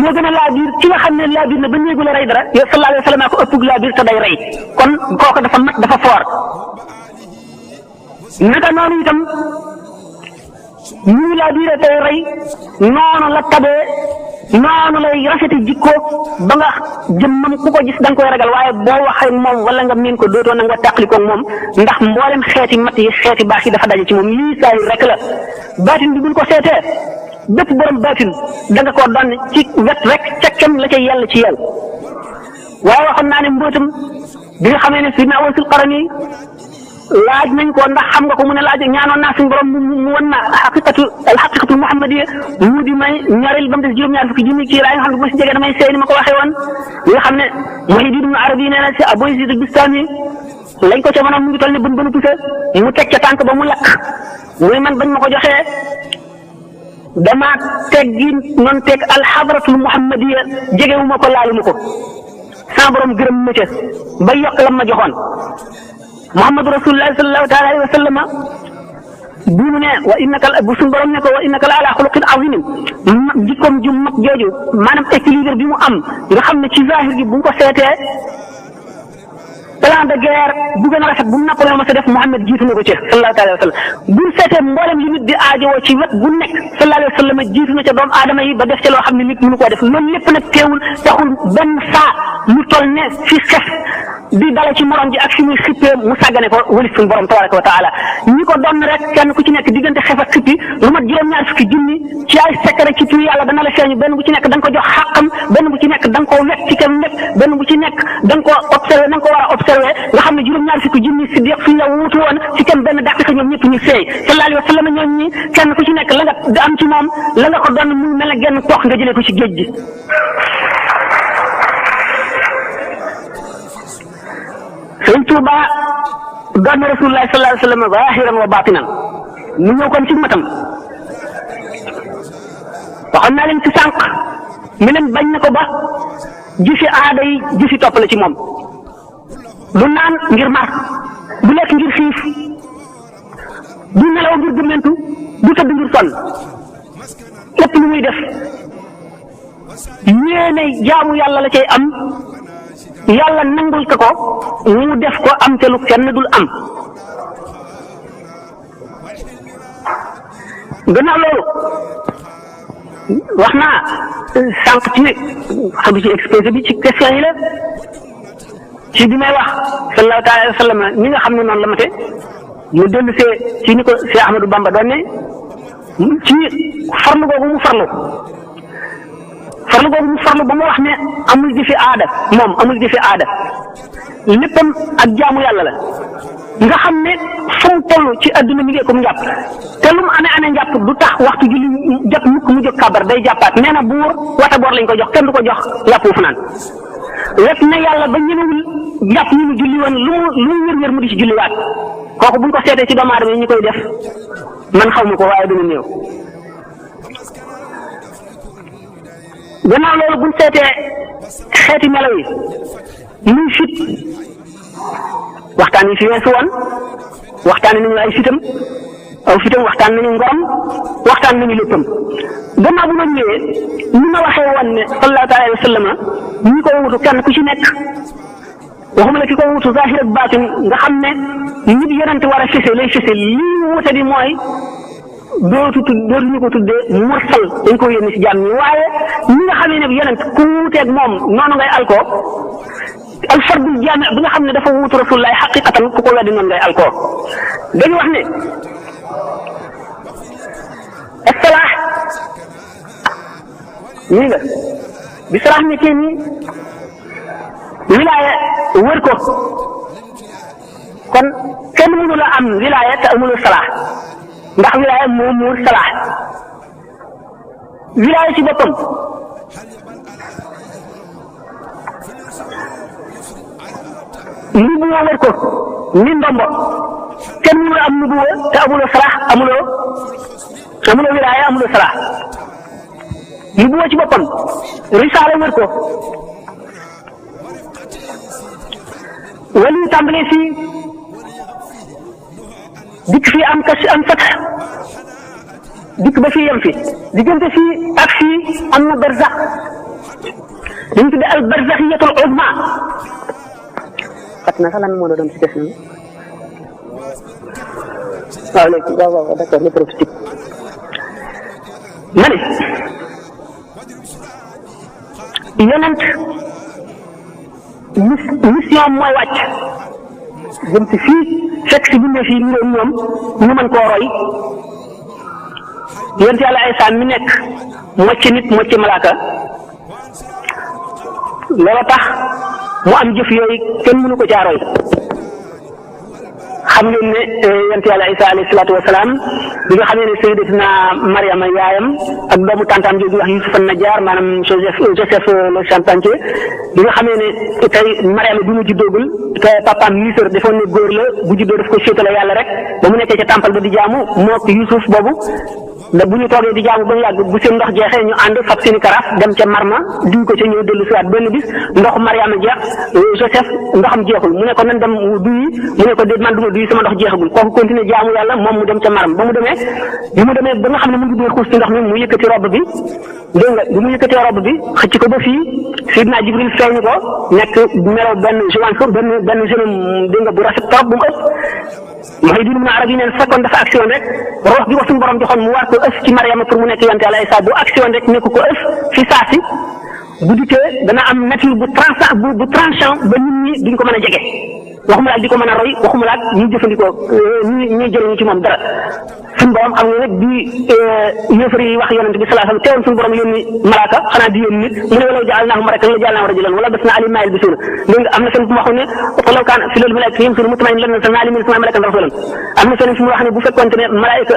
moo gën a laa biir ki nga xam ne laa biir na ba néegu la rey dara yow sallallahu alayhi wa sallam ko ëpp laa biir te day rey kon kooku dafa mat dafa foor naka noonu itam ñu laa biire tey rey noonu la tabee noonu lay rafeti jikko ba nga jëmmam ku ko gis da nga koy ragal waaye boo waxee moom wala nga miin ko dootoo na nga tàqalikoog moom ndax mboolem xeeti mat yi xeeti baax yi dafa daje ci moom lii saa yu rek la baatin bi buñ ko seetee bépp borom baatin da nga koo doon ci wet rek ca kem la ca yàlla ci yàlla waaye waxoon naa ne mbootam bi nga xamee ne Sidna Awaysul Qarani laaj nañ ko ndax xam nga ko mu ne laaj ñaanoon naa suñu borom mu wan na alxaqiqatul muhammadiya mu di may ñaareel ba mu des juróom-ñaar fukki junni ci laa nga xam ne bu ma si jege damay seey ni ma ko waxee woon li nga xam ne Muhyiddin Ibn Arabi nee na si Abu Yazid al-Bistami lañ ko ca mënoon mu ngi toll ne bën bënu pusa mu teg ca tànk ba mu lakk muy man bañ ma ko joxee dama teggi noonu teg alxadratul muhammadiya jegewu ma ko laalu ma ko sama borom gërëm ma ca ba yokk lam ma joxoon Muhammadu Rasulullah sallallahu taala alayhi wa sallam bu mu ne wa innaka bu suñu borom ne ko wa innaka la ala xuluqin azimin jikkoom ju mag jooju maanaam équilibre bi mu am nga xam ne ci zahir gi bu ñu ko seetee plan de guerre bu gën a rafet bu mu Napoléon ma sa def Muhammad jiitu na ko ci sallallahu taala wa sallam bu ñu seetee mboolem li nit di aajowoo ci wet bu nekk sallallahu alayhi wa sallam jiitu na ca doomu aadama yi ba def ca loo xam ne nit mënu koo def loolu lépp nag teewul taxul benn saa lu toll ne fi xef di dala ci morom ji ak fi muy xippee mu sàggane ko wëlis suñu borom tabaraka wa taala ñi ko doon rek kenn ku ci nekk diggante xef ak xippi lu mat juróom-ñaar fukki junni ci ay secret ci tur yàlla dana la feeñu benn bu ci nekk da nga ko jox xàqam benn bu ci nekk da nga koo wet ci kenn nekk benn bu ci nekk da nga koo observé na nga ko war a observé nga xam ne juróom-ñaar fukki junni si diq suñ la wuutu woon ci kenn benn dàq ko ñoom ñëpp ñu seey sallallahu alayhi wa sallam ñoom ñi kenn ku ci nekk la nga am ci moom la nga ko doon mu mel ne genn tox nga jëlee ko ci géej gi Sëñ Tuuba doon Rasulullah sallallahu alayhi wa sallam zahiran wa batinan mu ñëw kon ci matam waxoon naa leen ci sànq mi leen bañ na ko ba jëfi aada yi jëfi topp la ci moom du naan ngir mar du lekk ngir xiif du nelaw ngir gëmmentu du tëdd ngir sonn lépp lu muy def yéene jaamu yàlla la cay am yàlla nangul ko mu def ko am te lu kenn dul am gannaaw loolu wax naa sànq ci xam ci exposé bi ci question yi la ci bi may wax sallallahu taala alayhi wa sallam ñi nga xam ne noonu la mate mu dellu see ci ni ko Cheikh Ahmadou Bamba doon ne ci farlu googu mu farlu ba mu wax ne amul jëfi aada moom amul jëfi aada léppam ak jaamu yàlla la nga xam ne fu mu toll ci adduna mi ngi ko njàpp te lu mu amee njàpp du tax waxtu julli jot mukk mu jóg kabar day jàppaat nee na buur wata boor lañ ko jox kenn du ko jox yàpp fu naan wet na yàlla ba ñemewul jàpp ñu mu julli woon lu mu wér-wér mu di ci julliwaat kooku buñ ko seetee ci doomu aadama yi ñu koy def man xaw ma ko waaye dina néew gannaaw loolu buñ seetee xeeti melaw yi muy fit waxtaan yi fi weesu woon waxtaan nañu ay fitam aw fitam waxtaan nañu ngorom waxtaan nañu léppam gannaaw bu ma ñëwee ni ma waxee woon ne sallallahu taala alayhi wa sallam ñi ko wutu kenn ku ci nekk waxuma la ki ko wutu zahir ak baatin nga xam ne nit yonent war a fese lay fese lii wute di mooy dootuñu ko tuddee mursal dañ ko yónni ci jaam ñi waaye ñi nga xamee ne yonent ku wuuteeg moom noonu ngay alko alfardul jaami bi nga xam ne dafa wuutu rasulullah xaqiqatan ku ko weddi noonu ngay alko dañu wax ne assalaax ñii nga bi salaax nekkee nii wilaaya wër ko kon kenn mënu la am wilaaya te amuloo salaax ndax wilaaya moo muur salaax wilaaya ci boppam nubuwa wër ko ni ndombo kenn mënu am nubuwa te amuloo salaax amuloo wilaaya amuloo salaax nubuwa ci boppam risaala wër ko wali tàmbalee fii dikk fii am fat dikk ba fii yem fi diggante fii ak fii am na barzax dañu tudde al barzaxiyatul uzma fat na sax lan moo la doon si question bi waaw léegi waaw d'accord le profité ma ne yonent mission mooy wàcc jëm si fii fekk si bindee fii ñu ñoom ñu mën koo roy yonent yàlla Isaa mi nekk mocc nit mocc malaaka loola tax mu am jëf yooyu kenn mënu ko caa roy xam ngeen ne yonent yàlla Isaa alayhi salaatu wa salaam bi nga xamee ne sayyidatina Mariama yaayam ak doomu tantam jooju wax Yusuf an-Najjar maanaam Joseph le Charpentier bi nga xamee ne tey Mariama bi mu juddoogul te papaam Misr defoon ne góor la bu juddoo daf ko séetale yàlla rek ba mu nekkee ca temple ba di jaamu mook Yusuf boobu da bu ñu toogee di jaamu ba mu yàgg bu seen ndox jeexee ñu ànd fab seeni karaaf dem ca marma duñ ko ca ñëw dellu siwaat benn bis ndox Mariama jeex Joseph ndoxam jeexul mu ne ko nan dem duyi mu ne ko déet man du ma duyi sama ndox jeexagul kooku continuer jaamu yàlla moom mu dem ca maram ba mu demee ba nga xam ne mu ngi dee xuus ci ndox mi mu yëkkati robb bi dégg nga bi mu yëkkatee robb bi xëcc ko ba fii Seydina Jibril feeñu ko nekk melaw benn benn jeune dégg nga bu rafet trop bu mu ëpp mooy dund na arab yi neen fekkoon dafa action rek roox bi ko suñu borom joxoon mu war ko ëf ci Mariama pour mu nekk yonent Yàlla Isaa bu action rek nekk ko ëf fi saasi bu dikkee dana am nature bu tranchant ba nit ñi duñ ko mën a jege waxuma laak di ko mën a roy waxuma laak ñuy jëfandikoo ñuy jëriñu ci moom dara suñu borom xam nga rek bi yéefar yi wax yonent bi sallallahu alayhi wasallam teewoon suñu borom yónni malaaka xanaa di yónni nit mu ne walaw ja'alnaahu malaakan la ja'alnaahu rajulan wala basnaa alayhim maa yalbisuun dégg nga am na seen fu mu waxoon ne walaw kaana fil malaa'ikati yamshuuna mutma'innina lanazalnaa alayhim min as-samaa'i malakan rasuulan am na seen fu mu wax ne bu fekkoonte ne malaa'ika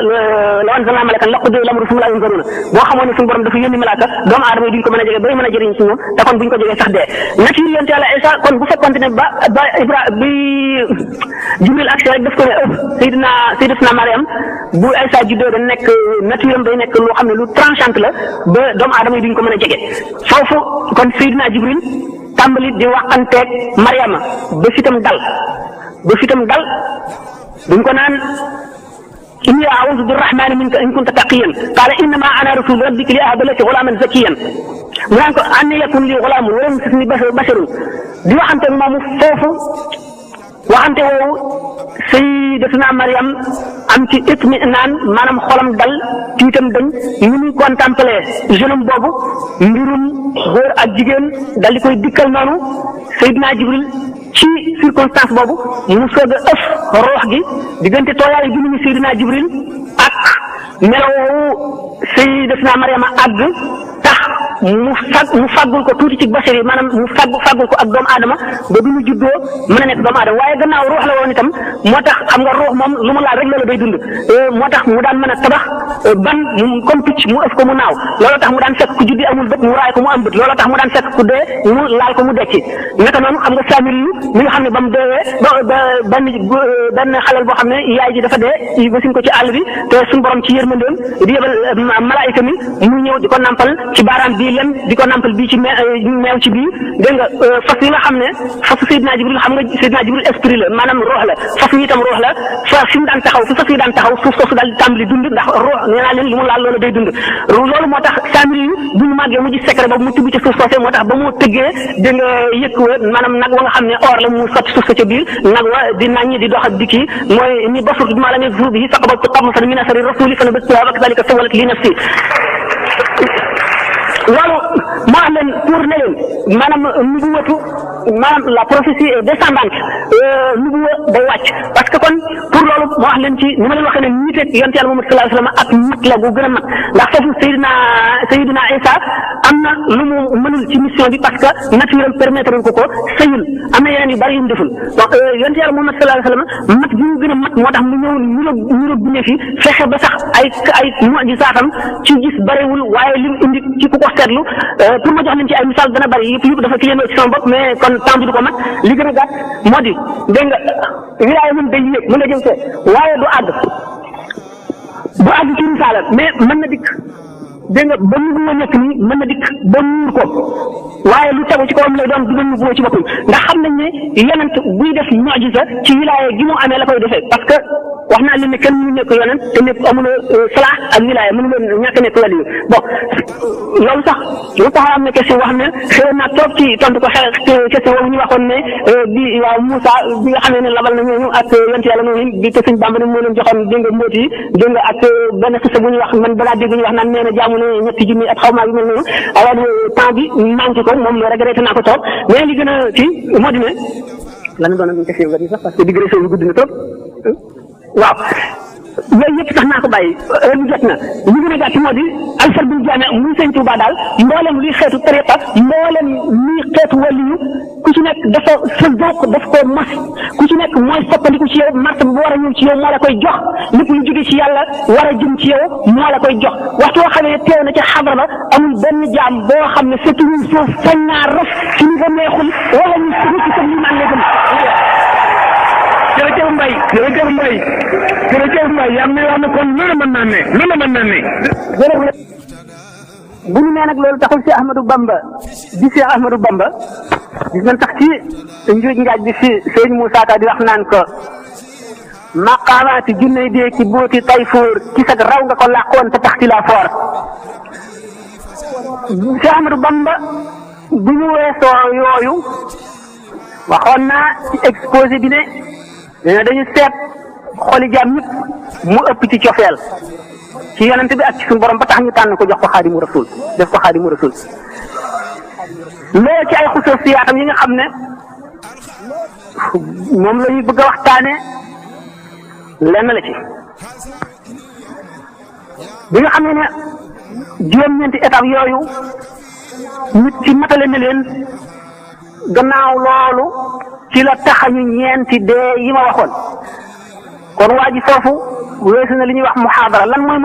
law anzalnaa malakan laqudiya al-amru thumma laa yunzaruun boo xamoon ne suñu borom dafa yónni malaaka doomu aadama yi duñ ko mën a jege bay mën a jëriñ ci ñoom te kon buñ ko jegee sax dee nature yonent Yàlla Isaa kon bu fekkoonte ne bi Jibril aksi rek daf ko ne Sayyidatuna Mariam bu Isaa juddoo da nekk nature am day nekk loo xam ne lu tranchante la ba doomu aadama yi duñ ko mën a jege foofu kon Sayyidina Jibril tàmbali di waxanteeg Mariama ba fitam dal duñ ko naan inni a'uuzu birrahmaani minka in kunta taqiyyan qaala innamaa ana rasuulu rabbiki li ahaba laki ghulaaman zakiyyan mu naan ko anna yakun li ghulaamun wa lam yamsasnii basharun di waxanteeg moomu foofu waxante woowu Sayyidatuna Mariam am ci itminaan maanaam xolam dal tiitam dañ ni muy contemplé jeune boobu mbirum góor ak jigéen dal di koy dikkal noonu Sayyidina Jibril ci circonstance boobu mu soog a ëf roox gi diggante tooyaayu bi ñu Sayyidina Jibril ak melowoowu Sayyidatuna Mariama àgg tax mu fàggul ko tuuti ci bachar yi maanaam mu fàggul ko ak doomu aadama ba du mu juddoo mën a nekk doomu aadama waaye gannaaw ruux la woon itam moo tax xam nga ruux moom lu mu laal rek loolu day dund moo tax mu daan mën a tabax ban comme picc mu ëf ko mu naaw looloo tax mu daan fekk ku juddi amul bët mu raay ko mu am bët looloo tax mu daan fekk ku dee mu laal ko mu dekki naka noonu xam nga Saamil yu mi nga xam ne ba mu deewee ba benn xaleel boo xam ne yaay ji dafa dee basin ko ci àll bi te suñu borom ci yërmandeem di yebal malaayika mi mu ñëw di ko nampal ci baaraam bii lem di ko nampal bii ci meew ci bii dégg nga fas yi nga xam ne fasu Seydina Jibril xam nga Seydina Jibril esprit la maanaam ruux la fas yi itam ruux la fa fi mu daan taxaw fi fas yi daan taxaw suuf soosu daal di tàmbali dund ndax ruux nee naa leen li mu laal loolu day dund loolu moo tax Saamil yu bu ñu màggee mu gis secret boobu mu tibb ci suuf soosee moo tax ba mu tëggee dégg nga yëkk wa maanaam nag wa nga xam ne or la mu sotti suuf sa ca biir nag wa di naññi di dox ak di kii mooy ni basut bi maa la ne jour bi faqabaltu qabdatan min asari rasuli fa nabastuha wa kadhalika sawwalat li nafsi loolu moo wax leen pour ne leen maanaam nubuwatu maanaam la prophétie est descendante nubuwa day wàcc parce que kon pour loolu moo wax leen ci ni ma leen waxee ne nit ak yonent Yàlla Muhammad sallallahu alayhi wa sallam ak mat la bu gën a mat ndax foofu Seydina Isa am na lu mu mënul ci mission bi parce que nature am permettre ko sëyul am na yeneen yu bari yu mu deful donc yonent Yàlla Muhammad sallallahu alayhi wa sallam mat bi mu gën a mat moo tax mu ñëw ñu bindee fi fexe ba sax ay mu'jizaatam ci gis bariwul waaye li mu indi ci ku ko seetlu pour ma jox leen ci ay misaal dana bari yëpp dafa ci leen ci sama bopp mais kon kon temps bi du ko mat li gën a gàtt moo di dégg nga wilaaya moom day yéeg mën nga jëm see waaye du àgg ci risaala mais mën na dikk dégg nga ba nu la nekk nii mën na dikk ba nuur ko waaye lu tegu ci kawam lay doon du doon nubuwa ci boppam ndax xam nañ ne yonent buy def mu'jiza ci wilaaya gi mu amee la koy defee parce que wax naa leen ne kenn mënu nekk yonent te nekk amuloo salaax ak wilaaya mënu leen ñàkk a nekk wàll yi bon loolu sax lu tax am na question wax ne xëy na toog ci tontu ko question boobu ñu waxoon ne bi waaw Moussa bi nga xam ne labal na ñooñu ak yonent yàlla noonu bi te suñ Bàmba ne moo leen joxoon dégg nga mbóot yi dégg nga ak benn xisa bu ñuy wax man balaa dégg ñu wax naan nee na jaamu ne ñetti junni at xaw maa yu mel noonu alors temps bi manqué ko moom regretté naa ko trop mais li gën a ci moo di ne lan doon nañu question nga sax parce que digression bi gudd na trop waaw yooyu yëpp tax naa ko bàyyi heure bi jot na li gën a gàtt moo di alfar bil jaame muy sëñ Tuuba daal mboolem luy xeetu tariqa mboolem luy xeetu waliyu ku ci nekk dafa sa zooq daf koo mas ku ci nekk mooy soppandiku ci yow martaba bu war a ñëw ci yow moo la koy jox lépp lu jóge ci yàlla war a jëm ci yow moo la koy jox waxtu woo xam ne teew na ca xadra ba amul benn jaam boo xam ne surtout ñun suuf sañ naa raf ci ñu ko neexul wala ñu suñu ci sa limaan la gëm jërëjëf Mbaye yaa ngi wax ne kon loolu mën naa ne bu ñu nee nag loolu taxul si Ahmadou Bamba di Cheikh Ahmadou Bamba gis nañ tax ci njuuj njaaj bi fi sëñ Moussa Ka di wax naan ko maqaamaati junney dee ci booti Tayfoor ci sag raw nga ko làqoon te tax ci la foor Cheikh Ahmadou Bamba bu ñu weesoo yooyu waxoon naa ci exposé bi ne dañu seet xoli jaam ñëpp mu ëpp ci cofeel ci yonent bi ak ci suñu borom ba tax ñu tànn ko jox ko xaadimu rasul def ko xaadimu rasul loolu ci ay xususiyaatam yi nga xam ne moom la ñuy bëgg a waxtaane lenn la ci bi nga xam ne juróom-ñeenti étape yooyu nit ci matale na leen gannaaw loolu ci la taxañu ñeenti dee yi ma waxoon kon waa ji foofu weesu na li ñuy wax muhaadara lan mooy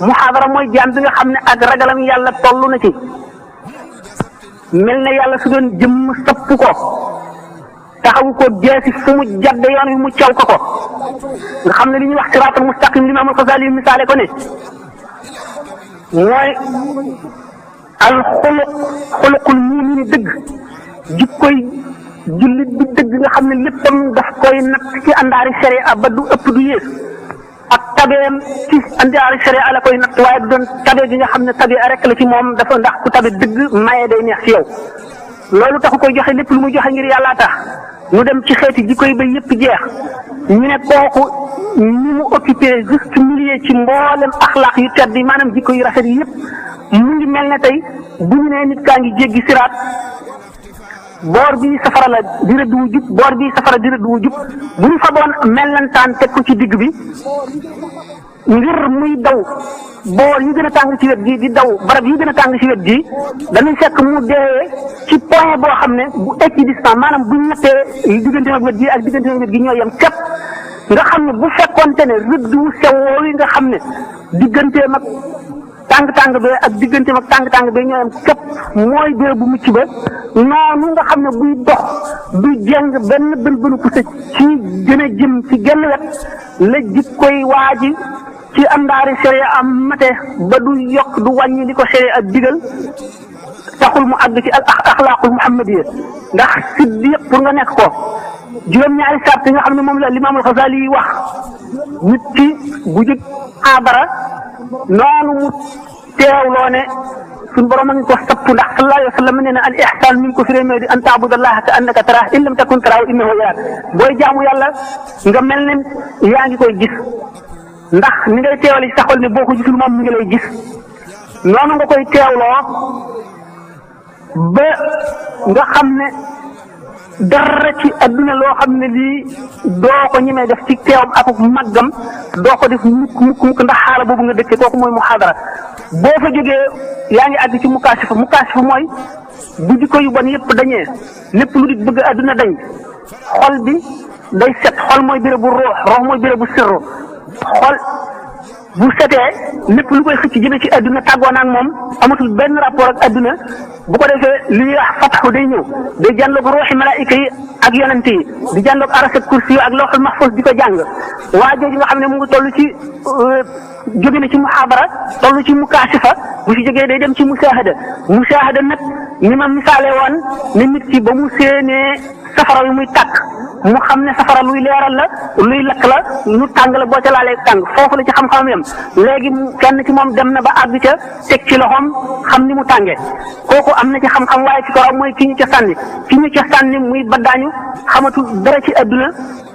muhaadara mooy jaam bi nga xam ne ak ragalam yàlla toll na ci mel ne yàlla su doon jëmm sëpp ko taxawu ko jeesi fu mu jadde yoon wi mu caw ko nga xam ne li ñuy wax siraatal mustaqim li Imaamul Xasaali misaale ko ne mooy al xuluqul mu'min dëgg jikkoy jullit bi dëgg nga xam ne léppam daf koy natt ci àndaari sharia ba du ëpp du yées ak tabeem ci àndaari sharia la koy natt waaye du doon tabe gi nga xam ne tabe rek la ci moom dafa ndax ku tabe dëgg maye day neex ci yow loolu taxu koy joxe lépp lu muy joxe ngir yàllaa tax mu dem ci xeeti jikko yi ba yëpp jeex ñu ne kooku ni mu occupé juste milieu ci mboolem axlaaq yu tedd yi maanaam jikko yu rafet yi yëpp mu ngi mel ne tey bu ñu nee nit kaa ngi jéggi siraat boor bii safara la di rëdd wu jub boor bii safara di rëdd wu jub bu ñu faboon mellantaan teg ko ci digg bi ngir muy daw boor yi gën a tàng ci wet gi di daw barab yi gën a tàng ci wet gi dañuy fekk mu dee ci point boo xam ne bu équidistant maanaam bu ñu nattee diggante ak wet gi ak diggante ak wet gi ñoo yem képp nga xam ne bu fekkoonte ne rëdd wu sew woowu nga xam ne digganteem ak tàng-tàng bee ak digganteem ak tàng-tàng bee ñoo yem képp mooy bee bu mucc ba noonu nga xam ne buy dox du jeng benn bënu pousse ci gën a jëm ci genn wet la jikkoy waaji ci àndaari sharia am mate ba du yokk du wàññi li ko sharia ak digal taxul mu àgg ci al axlaaqul muhammadiya ndax siddiq pour nga nekk ko juróom-ñaari sart yi nga xam ne moom la Imaamul Xasaali yi wax nit ki bu jub abara noonu mu teewloo ne suñu borom a ngi ko sapp ndax sallallahu alayhi wa sallam nee na al ihsaan mi ngi ko firee di an taabudallaha ka annaka taraah in lam takun taraahu innahu yaraak booy jaamu yàlla nga mel ne yaa ngi koy gis ndax ni ngay teewale ci sa xol ne boo ko gisul moom mi ngi lay gis noonu nga koy teewloo ba nga xam ne dara ci adduna loo xam ne lii doo ko ñemee def ci teewam ak màggam doo ko def mukk ndax xaala boobu nga dëkkee kooku mooy muhaadara boo fa jógee yaa ngi àgg ci mukaasifa mooy bu jikko yu bon yëpp dañee lépp lu di bëgg adduna dañ xol bi day set xol mooy bérébu ruux mooy bérébu sirru xol bu setee lépp lu koy xëcc jëme ci adduna tàggoo na ak moom amatul benn rapport ak adduna bu ko defee li ñuy wax fatxu day ñëw day jànloog ruuxi malaayika yi ak yonent yi di jànloog aras ak kursi ak lawxul mahfuz di ko jàng waa jooju nga xam ne mu ngi toll ci jóge na ci muhaadara toll ci mukaasifa bu ci jógee day dem ci musaahada nag ni ma misaale woon ne nit ki ba mu séenee safara yu muy tàkk mu xam ne safara luy leeral la luy lakk la lu tàng la boo ca laalee tàng foofu la ci xam-xamam yam léegi kenn ci moom dem na ba àgg ca teg ci loxoom xam ni mu tàngee kooku am na ci xam-xam waaye ci kawam mooy ki ñu ca sànni muy baddaañu xamatul dara ci adduna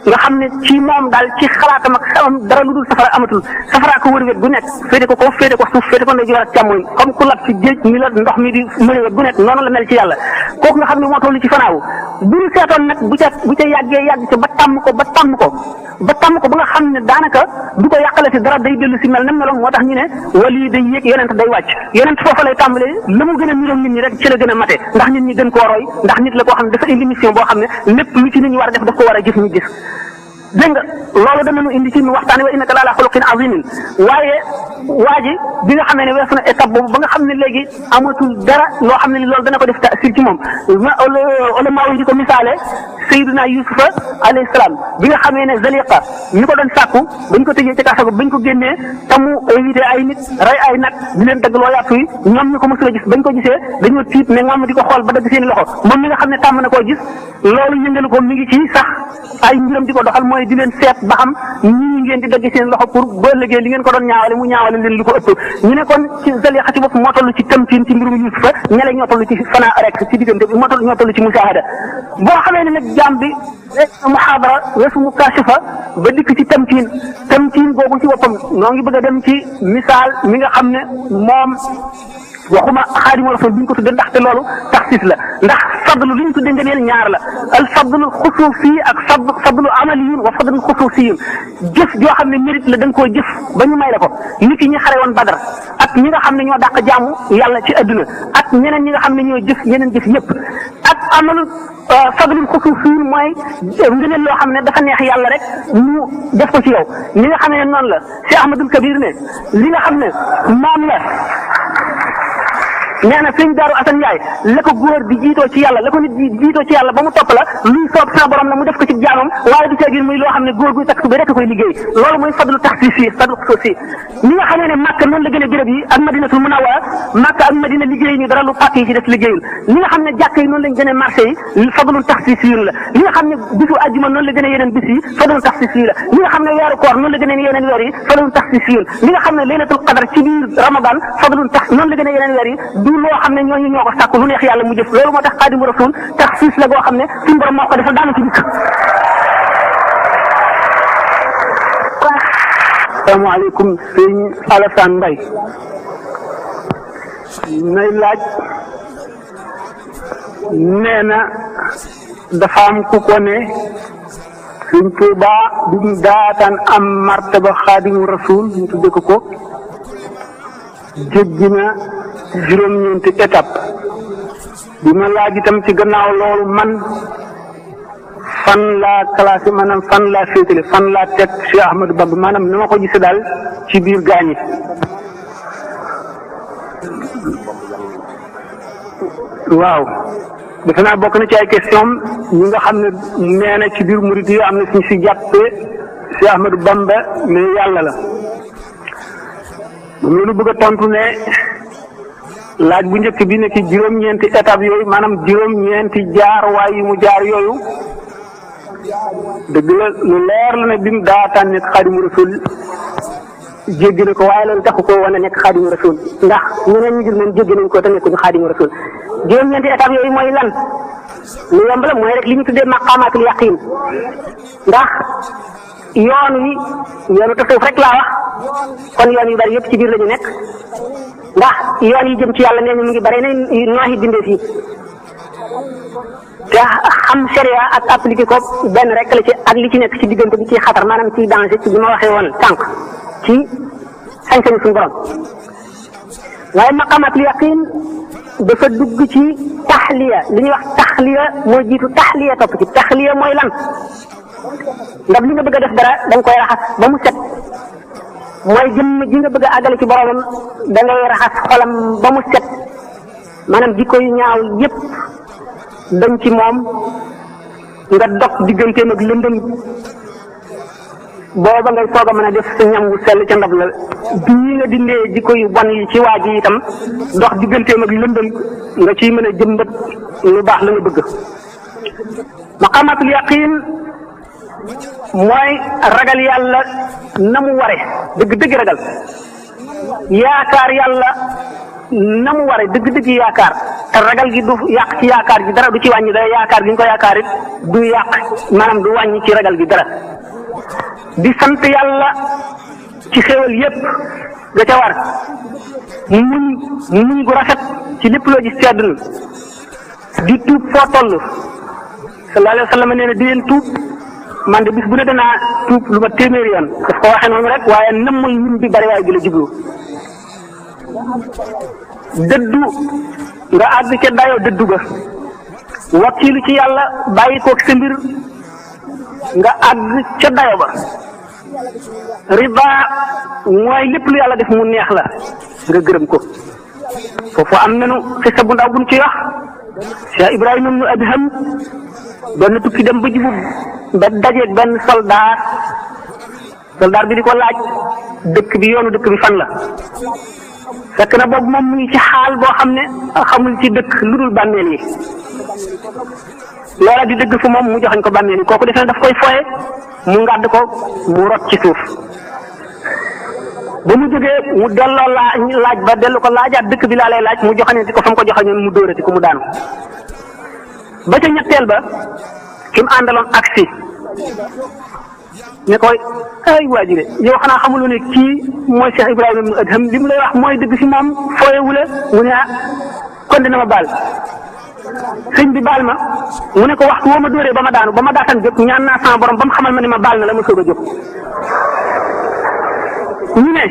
nga xam ne ci moom daal ci xalaatam ak xamam dara lu dul safara amatul safara ko wër wet bu nekk féete ko kaw féete ko suuf féete ko ndeyjoor ak càmmoñ comme ku lab ci géej mi la ndox mi di mëne wet bu nekk noonu la mel ci yàlla kooku nga xam ne moo toll ci fanaawu bu ñu seetoon nag bu ca yàggee yàgg ca ba tàmm ko ba nga xam ne daanaka du ko yàqalati dara day dellu si mel nam meloon moo tax ñu ne wali day yéeg yonent day wàcc yonent foofa lay tàmbalee la mu gën a niroog nit ñi rek ci la gën a mate ndax nit ñi gën koo roy ndax nit la koo xam ne dafa indi mission boo xam ne lépp lu ci nit ñi war a def daf ko war a gis ñu gis dégg nga loolu danañu indi ci waxtaan wa innaka la ala xuluqin azimin waaye waa ji bi nga xamee ne weesu na étape boobu ba nga xam ne léegi amatul dara loo xam ne loolu dana ko def taasir ci moom ulama yi di ko misaale Sayyidina Yusufa alayhi salaam bi nga xamee ne Zaliqa ñu ko doon sàkku bañ ko tëjee ci kaso ba bañ ko génnee te mu évité ay nit rey ay nag di leen dagg loo yàpp yi ñoom ñu ko mësul a gis bañ ko gisee dañoo tiit ne moom di ko xool ba dagg seen loxo moom mi nga xam ne tàmm na koo gis loolu yëngalu ko mi ngi ci sax ay mbiram di ko doxal mooy di leen seet ba xam ñii ngeen di dagg seen loxo pour ba léegi li ngeen ko doon ñaawale mu ñaawale leen lu ko ëpp ñu ne kon ci Zaliqa ci bopp moo toll ci tamkin ci mbirum Yusufa ñele ñoo toll ci fanaa rek ci diggante bi ñoo toll ci musaahada boo xamee ne nag jaam bi muhaadara weesu mukaashifa ba dikk ci tamkin boobu ci boppam noo ngi bëgg a dem ci misaal mi nga xam ne moom waxuma xaadimu rasul bi ñu ko tudde ndaxte loolu taxsis la ndax fadlu li ñu tudde ngëneel ñaar la al fadlu xusuusi ak fadlu amaliyun wa fadlu xusuusiyun jëf joo xam ne mérite la da nga koo jëf ba ñu may la ko nit ki ñi xare woon Badar ak ñi nga xam ne ñoo dàq jaamu yàlla ci adduna ak ñeneen ñi nga xam ne ñoo jëf yeneen jëf yëpp ak amalu fadlul xusuusiyun mooy ngëneel loo xam ne dafa neex yàlla rek mu def ko ci yow li nga xam ne noonu la Cheikh Ahmadul Kabir ne li nga xam ne moom la nee na sëñ Daaru Asan Njaay la ko góor di jiitoo ci yàlla la ko nit di jiitoo ci yàlla ba mu topp la luy soob sa borom la mu def ko ci jaamam waaye du caagin muy loo xam ne góor guy takk su ba rek koy liggéey loolu mooy fadlu taxsiis yi fadlu xusuusi ñi nga xamee ne Màkka noonu la gën a béréb yi ak Madinatul Munawwara Màkka ak Madina liggéey ñu dara lu pàkk yi ci def liggéeyul li nga xam ne jàkk yi noonu lañ gën a marché yi fadlu taxsiis yi la li nga xam ne bisu àjjuma noonu la gën a yeneen bis yi fadlu taxsiis yi la li nga xam ne weeru koor noonu la gën a yeneen weer yi fadlu taxsiis yi li nga xam ne laylatul qadar ci biir Ramadan fadlu tax noonu la gën a yeneen weer yi du loo xam ne ñooñu ñoo ko sàkk lu neex yàlla mu jëf loolu moo tax xaadimu rasul taxsiis la goo xam ne suñu borom moo ko defal daanu ci dikk. asalaamaaleykum sëñ Alassane Mbaye nay laaj nee na dafa am ku ko ne Sëñ Tuubaa bi mu daataan am martaba xaadimu rasul ñu tudde ko jéggi na juróom-ñeenti étape bi ma laaj itam ci gannaaw loolu man fan laa classé maanaam fan laa féetale fan laa teg Cheikh Ahmadou Bamba maanaam na ma ko gisee daal ci biir gaañi waaw defe naa bokk na ci ay question ñi nga xam ne nee na ci biir murid yi am na suñ si jàppee Cheikh Ahmadou Bamba mais yàlla la moom la ñu bëgg a tontu ne laaj bu njëkk bi ne ci juróom-ñeenti étape yooyu maanaam juróom-ñeenti jaar waay yi mu jaar yooyu dëgg la lu leer la ne bi mu daataan nekk xaadimu rasul jéggi na ko waaye loolu taxu ko wane nekk xaadimu rasul ndax ñeneen ñu gis nañ jéggi nañ ko te nekkuñu xaadimu rasul juróom-ñeenti étape yooyu mooy lan lu yomb la mooy rek li ñu tuddee maqaamaatul yaqin ndax yoonu tasawuf rek laa wax kon yoon yu bari yëpp ci biir la ñu nekk ndax yoon yi jëm ci yàlla nee ñu mu ngi bari na nooxi bindee fii te xam sharia ak appliqué ko benn rek la ci ak li ci nekk ci diggante bi ci xatar maanaam ci danger ci bi ma waxee woon tànk ci sañ-sañu suñu borom waaye maqamatul yaqin dafa dugg ci taxliya li ñuy wax taxliya moo jiitu taxliya topp ci taxliya mooy lan ndax li nga bëgg a def dara da nga koy raxas ba mu set mooy jëmm ji nga bëgg a àggale ci boromam da ngay raxas xolam ba mu set maanaam jikko yu ñaaw yépp dañ ci moom nga dog digganteem ak lëndëm booba ngay soog a mën a def sa ñam wu sell ca ndab la bii nga dindee jikko yu bon yi ci waa ji itam dox digganteem ak lëndëm nga ciy mën a jëmbat lu baax la nga bëgg. maqamatul yaqin mooy ragal yàlla na mu ware dëgg-dëgg ragal yaakaar yàlla na mu ware dëgg-dëgg yaakaar te ragal gi du yàq ci yaakaar gi dara du ci wàññi dara yaakaar gi nga ko yaakaar it du yàq maanaam du wàññi ci ragal gi dara di sant yàlla ci xéewal yépp ga ca war muñ gu rafet ci lépp loo gis ci àdduna di tuub foo toll sallallahu alayhi wa sallam nee na di leen tuub man de bis bu ne danaa tuub lu ma téeméeri yoon daf ko waxee noonu rek waaye nammul lim bi bari waaye gi la jublu dëddu nga àgg ca dayoo dëddu ga wakkiilu ci yàlla bàyyi koog sa mbir nga àgg ca dayo ba riba mooy lépp lu yàlla def mu neex la nga gërëm ko foofu am nanu xisa bu ndaw buñ ci wax Cheikh Ibrahima ibnu Adham benn tukki dem ba jibu ba dajeeg benn soldaar bi di ko laaj dëkk bi yoonu dëkk bi fan la fekk na boobu moom mu ngi ci xaal boo xam ne xamul ci dëkk lu dul bàmmeel yi loola di dëgg fu moom mu joxañ ko bàmmeel yi kooku defe na daf koy foye mu ngàdd ko mu rot ci suuf ba mu jógee mu delloo laaj ba dellu ko laajaat dëkk bi laa lay laaj mu joxañati ko fa mu ko joxañoon mu dóorati ko mu daanu ba ca ñetteel ba ki mu àndaloon aksi ne koy ay waajire yow xanaa xamuloo ne kii mooy Cheikh Ibrahima ibnu Adham li mu lay wax mooy dëgg fi moom fooyewu la mu ne kon dina ma baal sëñ bi baal ma mu ne ko waxtu woo ma dóoree ba ma daanu ba ma daataan jóg ñaan naa sama borom ba mu xamal ma ne ma baal na la ma soog a jóg ñu ne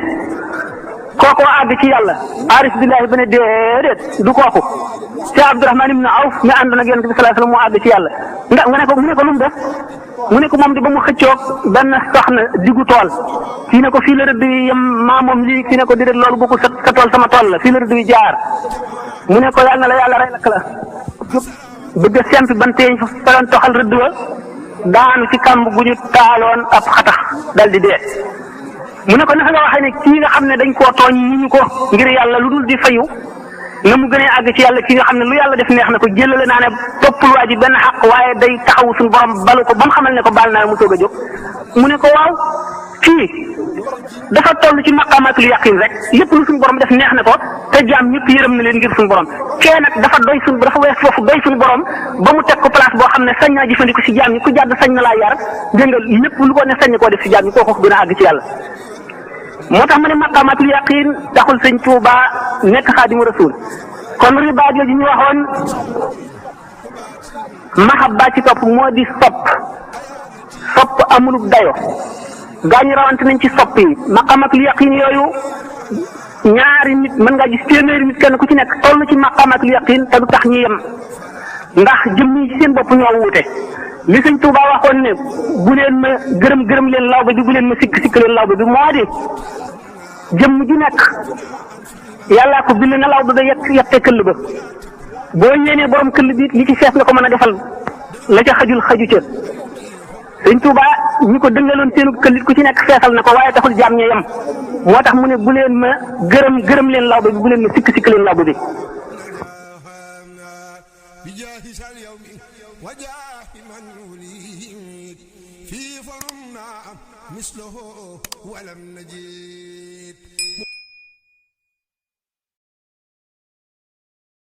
kookoo àgg ci yàlla arif billahi ba ne déedéet du kooku Cheikh Abdourahman ibnu Awf mi àndoon ak yonent bi sallallahu alayhi wasallam moo àgg ci yàlla ndax nga ne ko mu ne ko lu mu def mu ne ko moom di ba mu xëccoog benn soxna diggu tool fii ne ko fii la rëdd yi yem maa moom lii fii ne ko déedéet loolu bokkul sa tool sama tool la fii la rëdd yi jaar mu ne ko yàlla na la yàlla rey lakk la bëgg a sempi banteeñ fa feloon toxal rëdd wa daanu ci kàmb gu ñu taaloon ab xatax dal di dee mu ne ko naka nga waxee ne kii nga xam ne dañ koo tooñ ñu ko ngir yàlla lu dul di fayu na mu gënee àgg ci yàlla kii nga xam ne lu yàlla def neex na ko jëlale naa ne toppul waa ji benn xaq waaye day taxawu suñu borom balu ko ba mu xamal ne ko baal naa mu soog a jóg mu ne ko waaw kii dafa toll ci maqamatul yaqin rek lépp lu suñu borom def neex na ko te jaam ñëpp yërëm na leen ngir suñu borom kee nag dafa wees foofu doy suñu borom ba mu teg ko place boo xam ne sañ naa jëfandiku si jaam ñi ku jàdd sañ na laa yar dégg nga lépp lu ko ne sañ na koo def si jaam ñi kooku gën a àgg ci yàlla moo tax ma ne maqamatul yaqin taxul sëñ Tuuba nekk xaadimu rasul kon riba jooju ñu waxoon mahabba ci topp moo di sopp amulub dayo gaañu rawante nañ ci sopp yi maqamatul yaqin yooyu ñaari nit mën ngaa gis téeméeri nit kenn ku ci nekk toll ci maqamatul yaqin te du tax ñu yem ndax jëmm yi ci seen bopp ñoo wuute li sëñ Tuuba waxoon ne bu leen ma gërëm leen lawbe bi bu leen ma sikk leen lawbe bi moo di jëmm ju nekk yàllaa ko bind na lawbe ba yette këll ba boo yéenee borom këll bi li ci fees nga ko mën a defal la ca xaju ca sëñ Tuuba ñi ko dëngaloon seenu këllit ku ci nekk feesal na ko waaye taxul jaam ñe yem moo tax mu ne bu leen ma gërëm leen lawbe bi bu leen ma sikk leen lawbe bi مثله ولم نجد